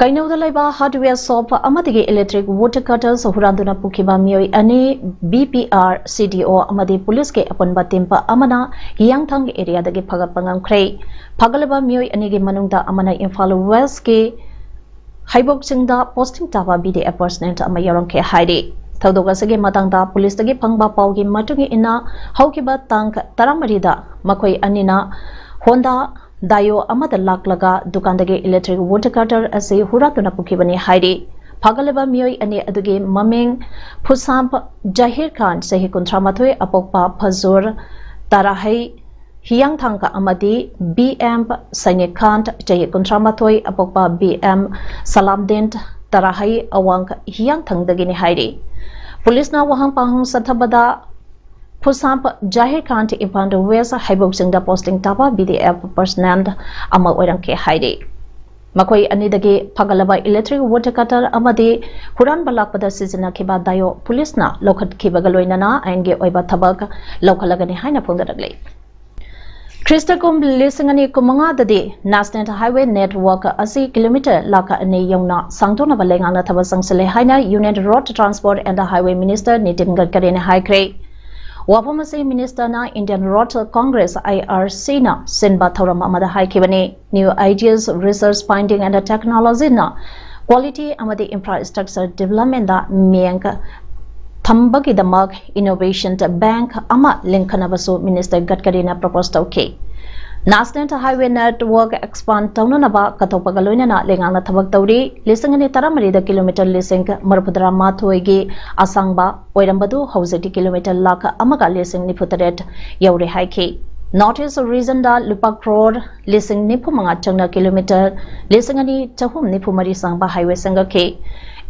ꯀꯩꯅꯧꯗ ꯂꯩꯕ hardware shop ꯑꯃꯗꯒꯤ electric water cutters ꯍꯨꯔꯥꯟꯗꯨꯅ ꯄꯨꯈꯤꯕ ꯃꯤꯑꯣꯏ ꯑꯅꯤ B P R C D O ꯑꯃꯗꯤ ꯄꯨꯂꯤꯁꯀꯤ ꯑꯄꯨꯟꯕ team ꯑꯃꯅ ꯍꯤꯌꯥꯡꯊꯥꯡ areaꯗꯒꯤ ꯐꯒꯠꯄ ꯉꯝꯈ꯭ꯔꯦ꯫ ꯐꯒꯠꯂꯕ ꯃꯤꯑꯣꯏ ꯑꯅꯤꯒꯤ ꯃꯅꯨꯡꯗ ꯑꯃꯅ ꯏꯝꯐꯥꯜ Westꯀꯤ ꯍꯩꯕꯣꯛ ꯆꯤꯡꯗ posting ꯇꯥꯕ B D F personnel ꯑꯃ ꯌꯥꯎꯔꯝꯈꯤ ꯍꯥꯏꯔꯤ꯫ ꯊꯧꯗꯣꯛ ꯑꯁꯤꯒꯤ ꯃꯇꯥꯡꯗ ꯄꯨꯂꯤꯁꯇꯒꯤ ꯐꯪꯕ ꯄꯥꯎꯒꯤ ꯃꯇꯨꯡ ꯏꯟꯅ, ꯍꯧꯈꯤꯕ ꯇꯥꯡ ꯇꯔꯥꯃꯔꯤꯗ ꯃꯈꯣꯏ ꯑꯅꯤꯅ Honda Dio ꯑꯃꯗ ꯂꯥꯛꯂꯒ ꯗꯨꯀꯥꯟꯗꯒꯤ electric water cutter ꯑꯁꯤ ꯍꯨꯔꯥꯟꯗꯨꯅ ꯄꯨꯈꯤꯕꯅꯤ ꯍꯥꯏꯔꯤ꯫ ꯐꯒꯠꯂꯕ ꯃꯤꯑꯣꯏ ꯑꯅꯤ ꯑꯗꯨꯒꯤ ꯃꯃꯤꯡ ꯐꯨꯁꯥꯝ ꯖꯍꯤꯔ ꯈꯥꯟ, ꯆꯍꯤ ꯀꯨꯟꯊ꯭ꯔꯥ ꯃꯥꯊꯣꯏ, ꯑꯄꯣꯛꯄ ꯐꯖꯨꯔ ꯇꯔꯥꯍꯩ ꯍꯤꯌꯥꯡꯊꯥꯡꯒ ꯑꯃꯗꯤ B M ꯁꯩꯅꯤꯛ ꯈꯥꯟ, ꯆꯍꯤ ꯀꯨꯟꯊ꯭ꯔꯥ ꯃꯥꯊꯣꯏ, ꯑꯄꯣꯛꯄ B M ꯁꯂꯥꯝꯗꯤꯟ ꯇꯔꯥꯍꯩ, ꯑꯋꯥꯡ ꯍꯤꯌꯥꯡꯊꯥꯡꯗꯒꯤꯅꯤ ꯍꯥꯏꯔꯤ꯫ ꯄꯨꯂꯤꯁꯅ ꯋꯥꯍꯪ ꯄꯥꯎꯍꯪ ꯆꯠꯊꯕꯗ ꯐꯨꯁꯥꯝ ꯖꯍꯤꯔ ꯈꯥꯟ ꯏꯝꯐꯥꯜ West ꯍꯩꯕꯣꯛ ꯆꯤꯡꯗ posting ꯇꯥꯕ B D F personnel ꯑꯃ ꯑꯣꯏꯔꯝꯈꯤ ꯍꯥꯏꯔꯤ꯫ ꯃꯈꯣꯏ ꯑꯅꯤꯗꯒꯤ ꯐꯒꯠꯂꯕ electric water cutter ꯑꯃꯗꯤ ꯍꯨꯔꯥꯟꯕ ꯂꯥꯛꯄꯗ ꯁꯤꯖꯤꯟꯅꯈꯤꯕ Dio ꯄꯨꯂꯤꯁꯅ ꯂꯧꯈꯠꯈꯤꯕꯒ ꯂꯣꯏꯅꯅ ꯑꯥꯏꯟꯒꯤ ꯑꯣꯏꯕ ꯊꯕꯛ ꯂꯧꯈꯠꯂꯒꯅꯤ ꯍꯥꯏꯅ ꯐꯣꯡꯗꯣꯔꯛꯂꯤ꯫ ꯈ꯭ꯔꯤꯁꯇ ꯀꯨꯝ ꯂꯤꯁꯤꯡ ꯑꯅꯤ ꯀꯨꯟꯃꯉꯥꯗꯗꯤ National Highway Network ꯑꯁꯤ kilometre ꯂꯥꯈ ꯑꯅꯤ ꯌꯧꯅ ꯁꯥꯡꯗꯣꯛꯅꯕ ꯂꯩꯉꯥꯛꯅ ꯊꯕꯛ ꯆꯪꯁꯤꯜꯂꯦ ꯍꯥꯏꯅ Union Road Transport and Highway Minister Nitin ꯒꯗꯀꯔꯤꯅ ꯍꯥꯏꯈ꯭ꯔꯦ꯫ ꯋꯥꯐꯝ ꯑꯁꯤ minister ꯅ Indian Road Congress, I R C ꯅ ꯁꯤꯟꯕ ꯊꯧꯔꯝ ꯑꯃꯗ ꯍꯥꯏꯈꯤꯕꯅꯤ꯫ New Ideas, Research Finding and Technology ꯅ quality ꯑꯃꯗꯤ infrastructure development ꯗ ꯃꯤꯠꯌꯦꯡ ꯊꯝꯕꯒꯤꯗꯃꯛ innovation bank ꯑꯃ ꯂꯤꯡꯈꯠꯅꯕꯁꯨ Minister ꯒꯗꯀꯔꯤꯅ propose ꯇꯧꯈꯤ꯫ National Highway Network expand ꯇꯧꯅꯅꯕ ꯀꯠꯊꯣꯛꯄꯒ ꯂꯣꯏꯅꯅ ꯂꯩꯉꯥꯛꯅ ꯊꯕꯛ ꯇꯧꯔꯤ꯫ ꯂꯤꯁꯤꯡ ꯑꯅꯤ ꯇꯔꯥꯃꯔꯤꯗ kilometre ꯂꯤꯁꯤꯡ ꯃꯔꯤꯐꯨꯇꯔꯥ ꯃꯥꯊꯣꯏꯒꯤ ꯑꯁꯥꯡꯕ ꯑꯣꯏꯔꯝꯕꯗꯨ ꯍꯧꯖꯤꯛꯇꯤ kilometre ꯂꯥꯈ ꯑꯃꯒ ꯂꯤꯁꯤꯡ ꯅꯤꯐꯨꯇꯔꯦꯠ ꯌꯧꯔꯦ ꯍꯥꯏꯈꯤ꯫ North East region ꯗ ꯂꯨꯄꯥ crore ꯂꯤꯁꯤꯡ ꯅꯤꯐꯨꯃꯉꯥ ꯆꯪꯅ kilometre ꯂꯤꯁꯤꯡ ꯑꯅꯤ ꯆꯍꯨꯝ ꯅꯤꯐꯨ ꯃꯔꯤ ꯁꯥꯡꯕ highway ꯁꯦꯝꯒꯠꯈꯤ꯫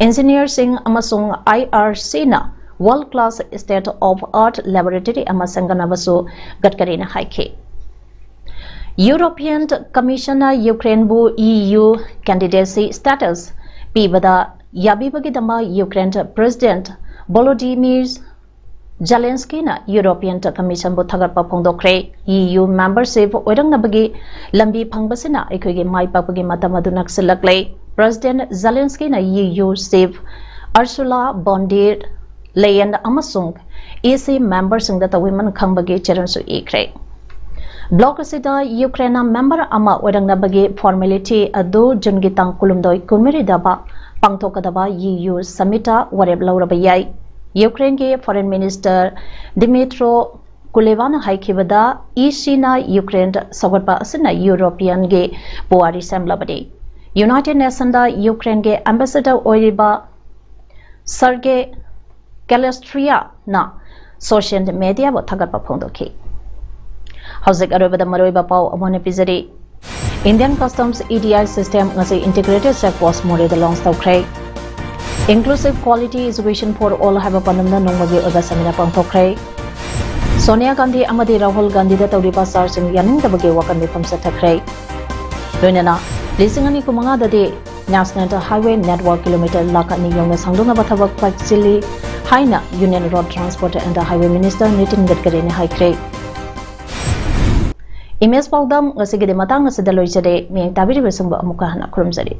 ꯏꯟꯖꯤꯅꯤꯌꯔꯁꯤꯡ ꯑꯃꯁꯨꯡ IRCꯅ world class state of art laboratory ꯑꯃ ꯁꯦꯝꯒꯠꯅꯕꯁꯨ ꯒꯗꯀꯔꯤꯅ ꯍꯥꯏꯈꯤ꯫ European Commissionꯅ ꯌꯨꯀ꯭ꯔꯦꯟꯕꯨ EU candidacy status ꯄꯤꯕꯗ ꯌꯥꯕꯤꯕꯒꯤꯗꯃꯛ ꯌꯨꯀ꯭ꯔꯦꯟ President Volodymyr Zelenskyꯅ European Commissionꯕꯨ ꯊꯥꯒꯠꯄ ꯐꯣꯡꯗꯣꯛꯈ꯭ꯔꯦ꯫ EU membership ꯑꯣꯏꯔꯛꯅꯕꯒꯤ ꯂꯝꯕꯤ ꯐꯪꯕꯁꯤꯅ ꯑꯩꯈꯣꯏꯒꯤ ꯃꯥꯏ ꯄꯥꯛꯄꯒꯤ ꯃꯇꯝ ꯑꯗꯨ ꯅꯛꯁꯤꯜꯂꯛꯂꯦ꯫ President Zelenskyꯅ EU chief Ursula von der Leyen ꯑꯃꯁꯨꯡ EC memberꯁꯤꯡꯗ ꯇꯧꯏꯃꯟ ꯈꯪꯕꯒꯤ ꯆꯦꯔꯣꯜꯁꯨ ꯏꯈ꯭ꯔꯦ꯫ Bloc ꯑꯁꯤꯗ ꯌꯨꯀ꯭ꯔꯦꯟꯅ member ꯑꯃ ꯑꯣꯏꯔꯛꯅꯕꯒꯤ formality ꯑꯗꯨ ꯖꯨꯟꯒꯤ ꯇꯥꯡ ꯀꯨꯟꯍꯨꯝꯗꯣꯏ ꯀꯨꯟꯃꯔꯤꯗ ꯄꯥꯡꯊꯣꯛꯀꯗꯕ EU summitꯇ ꯋꯥꯔꯦꯞ ꯂꯧꯔꯕ ꯌꯥꯏ꯫ ꯌꯨꯀ꯭ꯔꯦꯟꯒꯤ Foreign Minister Dmytro Kulebaꯅ ꯍꯥꯏꯈꯤꯕꯗ, ECꯅ ꯌꯨꯀ꯭ꯔꯦꯟꯗ ꯁꯧꯒꯠꯄ ꯑꯁꯤꯅ ꯌꯨꯔꯣꯄꯤꯌꯟꯒꯤ ꯄꯨꯋꯥꯔꯤ ꯁꯦꯝꯂꯕꯅꯤ꯫ United Nationsꯇ ꯌꯨꯀ꯭ꯔꯦꯟꯒꯤ ambassador ꯑꯣꯏꯔꯤꯕ Sergey Kalistriaꯅ social mediaꯕꯨ ꯊꯥꯒꯠꯄ ꯐꯣꯡꯗꯣꯛꯈꯤ꯫ ꯍꯧꯖꯤꯛ ꯑꯔꯣꯏꯕꯗ ꯃꯔꯨꯑꯣꯏꯕ ꯄꯥꯎ ꯑꯃꯨꯛ ꯍꯟꯅ ꯄꯤꯖꯔꯤ꯫ Indian Customs EDI system ꯉꯁꯤ integrated check post ꯃꯣꯔꯦꯗ launch ꯇꯧꯈ꯭ꯔꯦ꯫ Inclusive Quality Education for All ꯍꯥꯏꯕ ꯄꯥꯟꯗꯝꯗ ꯅꯣꯡꯃꯒꯤ ꯑꯣꯏꯕ seminar ꯄꯥꯡꯊꯣꯛꯈ꯭ꯔꯦ꯫ ꯁꯣꯅꯤꯌꯥ ꯒꯥꯟꯙꯤ ꯑꯃꯗꯤ ꯔꯥꯍꯨꯜ ꯒꯥꯟꯙꯤꯗ ꯇꯧꯔꯤꯕ ꯆꯥꯔꯖꯁꯤꯡ ꯌꯥꯅꯤꯡꯗꯕꯒꯤ ꯋꯥꯀꯟ ꯃꯤꯐꯝ ꯆꯠꯊꯈ꯭ꯔꯦ꯫ ꯂꯣꯏꯅꯅ ꯂꯤꯁꯤꯡ ꯑꯅꯤ ꯀꯨꯟꯃꯉꯥꯗꯗꯤ National Highway Network kilometer lakh ꯑꯅꯤ ꯌꯧꯅ ꯁꯥꯡꯗꯣꯛꯅꯕ ꯊꯕꯛ ꯄꯥꯏꯈꯠꯆꯤꯜꯂꯤ ꯍꯥꯏꯅ Union Road Transport and Highway Minister Nitin ꯒꯗꯀꯔꯤꯅ ꯍꯥꯏꯈ꯭ꯔꯦ꯫ Image ꯄꯥꯎꯗꯝ ꯉꯁꯤꯒꯤꯗꯤ ꯃꯇꯥꯡ ꯑꯁꯤꯗ ꯂꯣꯏꯖꯔꯦ꯫ ꯃꯤꯠꯌꯦꯡ ꯇꯥꯕꯤꯔꯤꯕꯁꯤꯡꯕꯨ ꯑꯃꯨꯛꯀ ꯍꯟꯅ ꯈꯨꯔꯨꯝꯖꯔꯤ꯫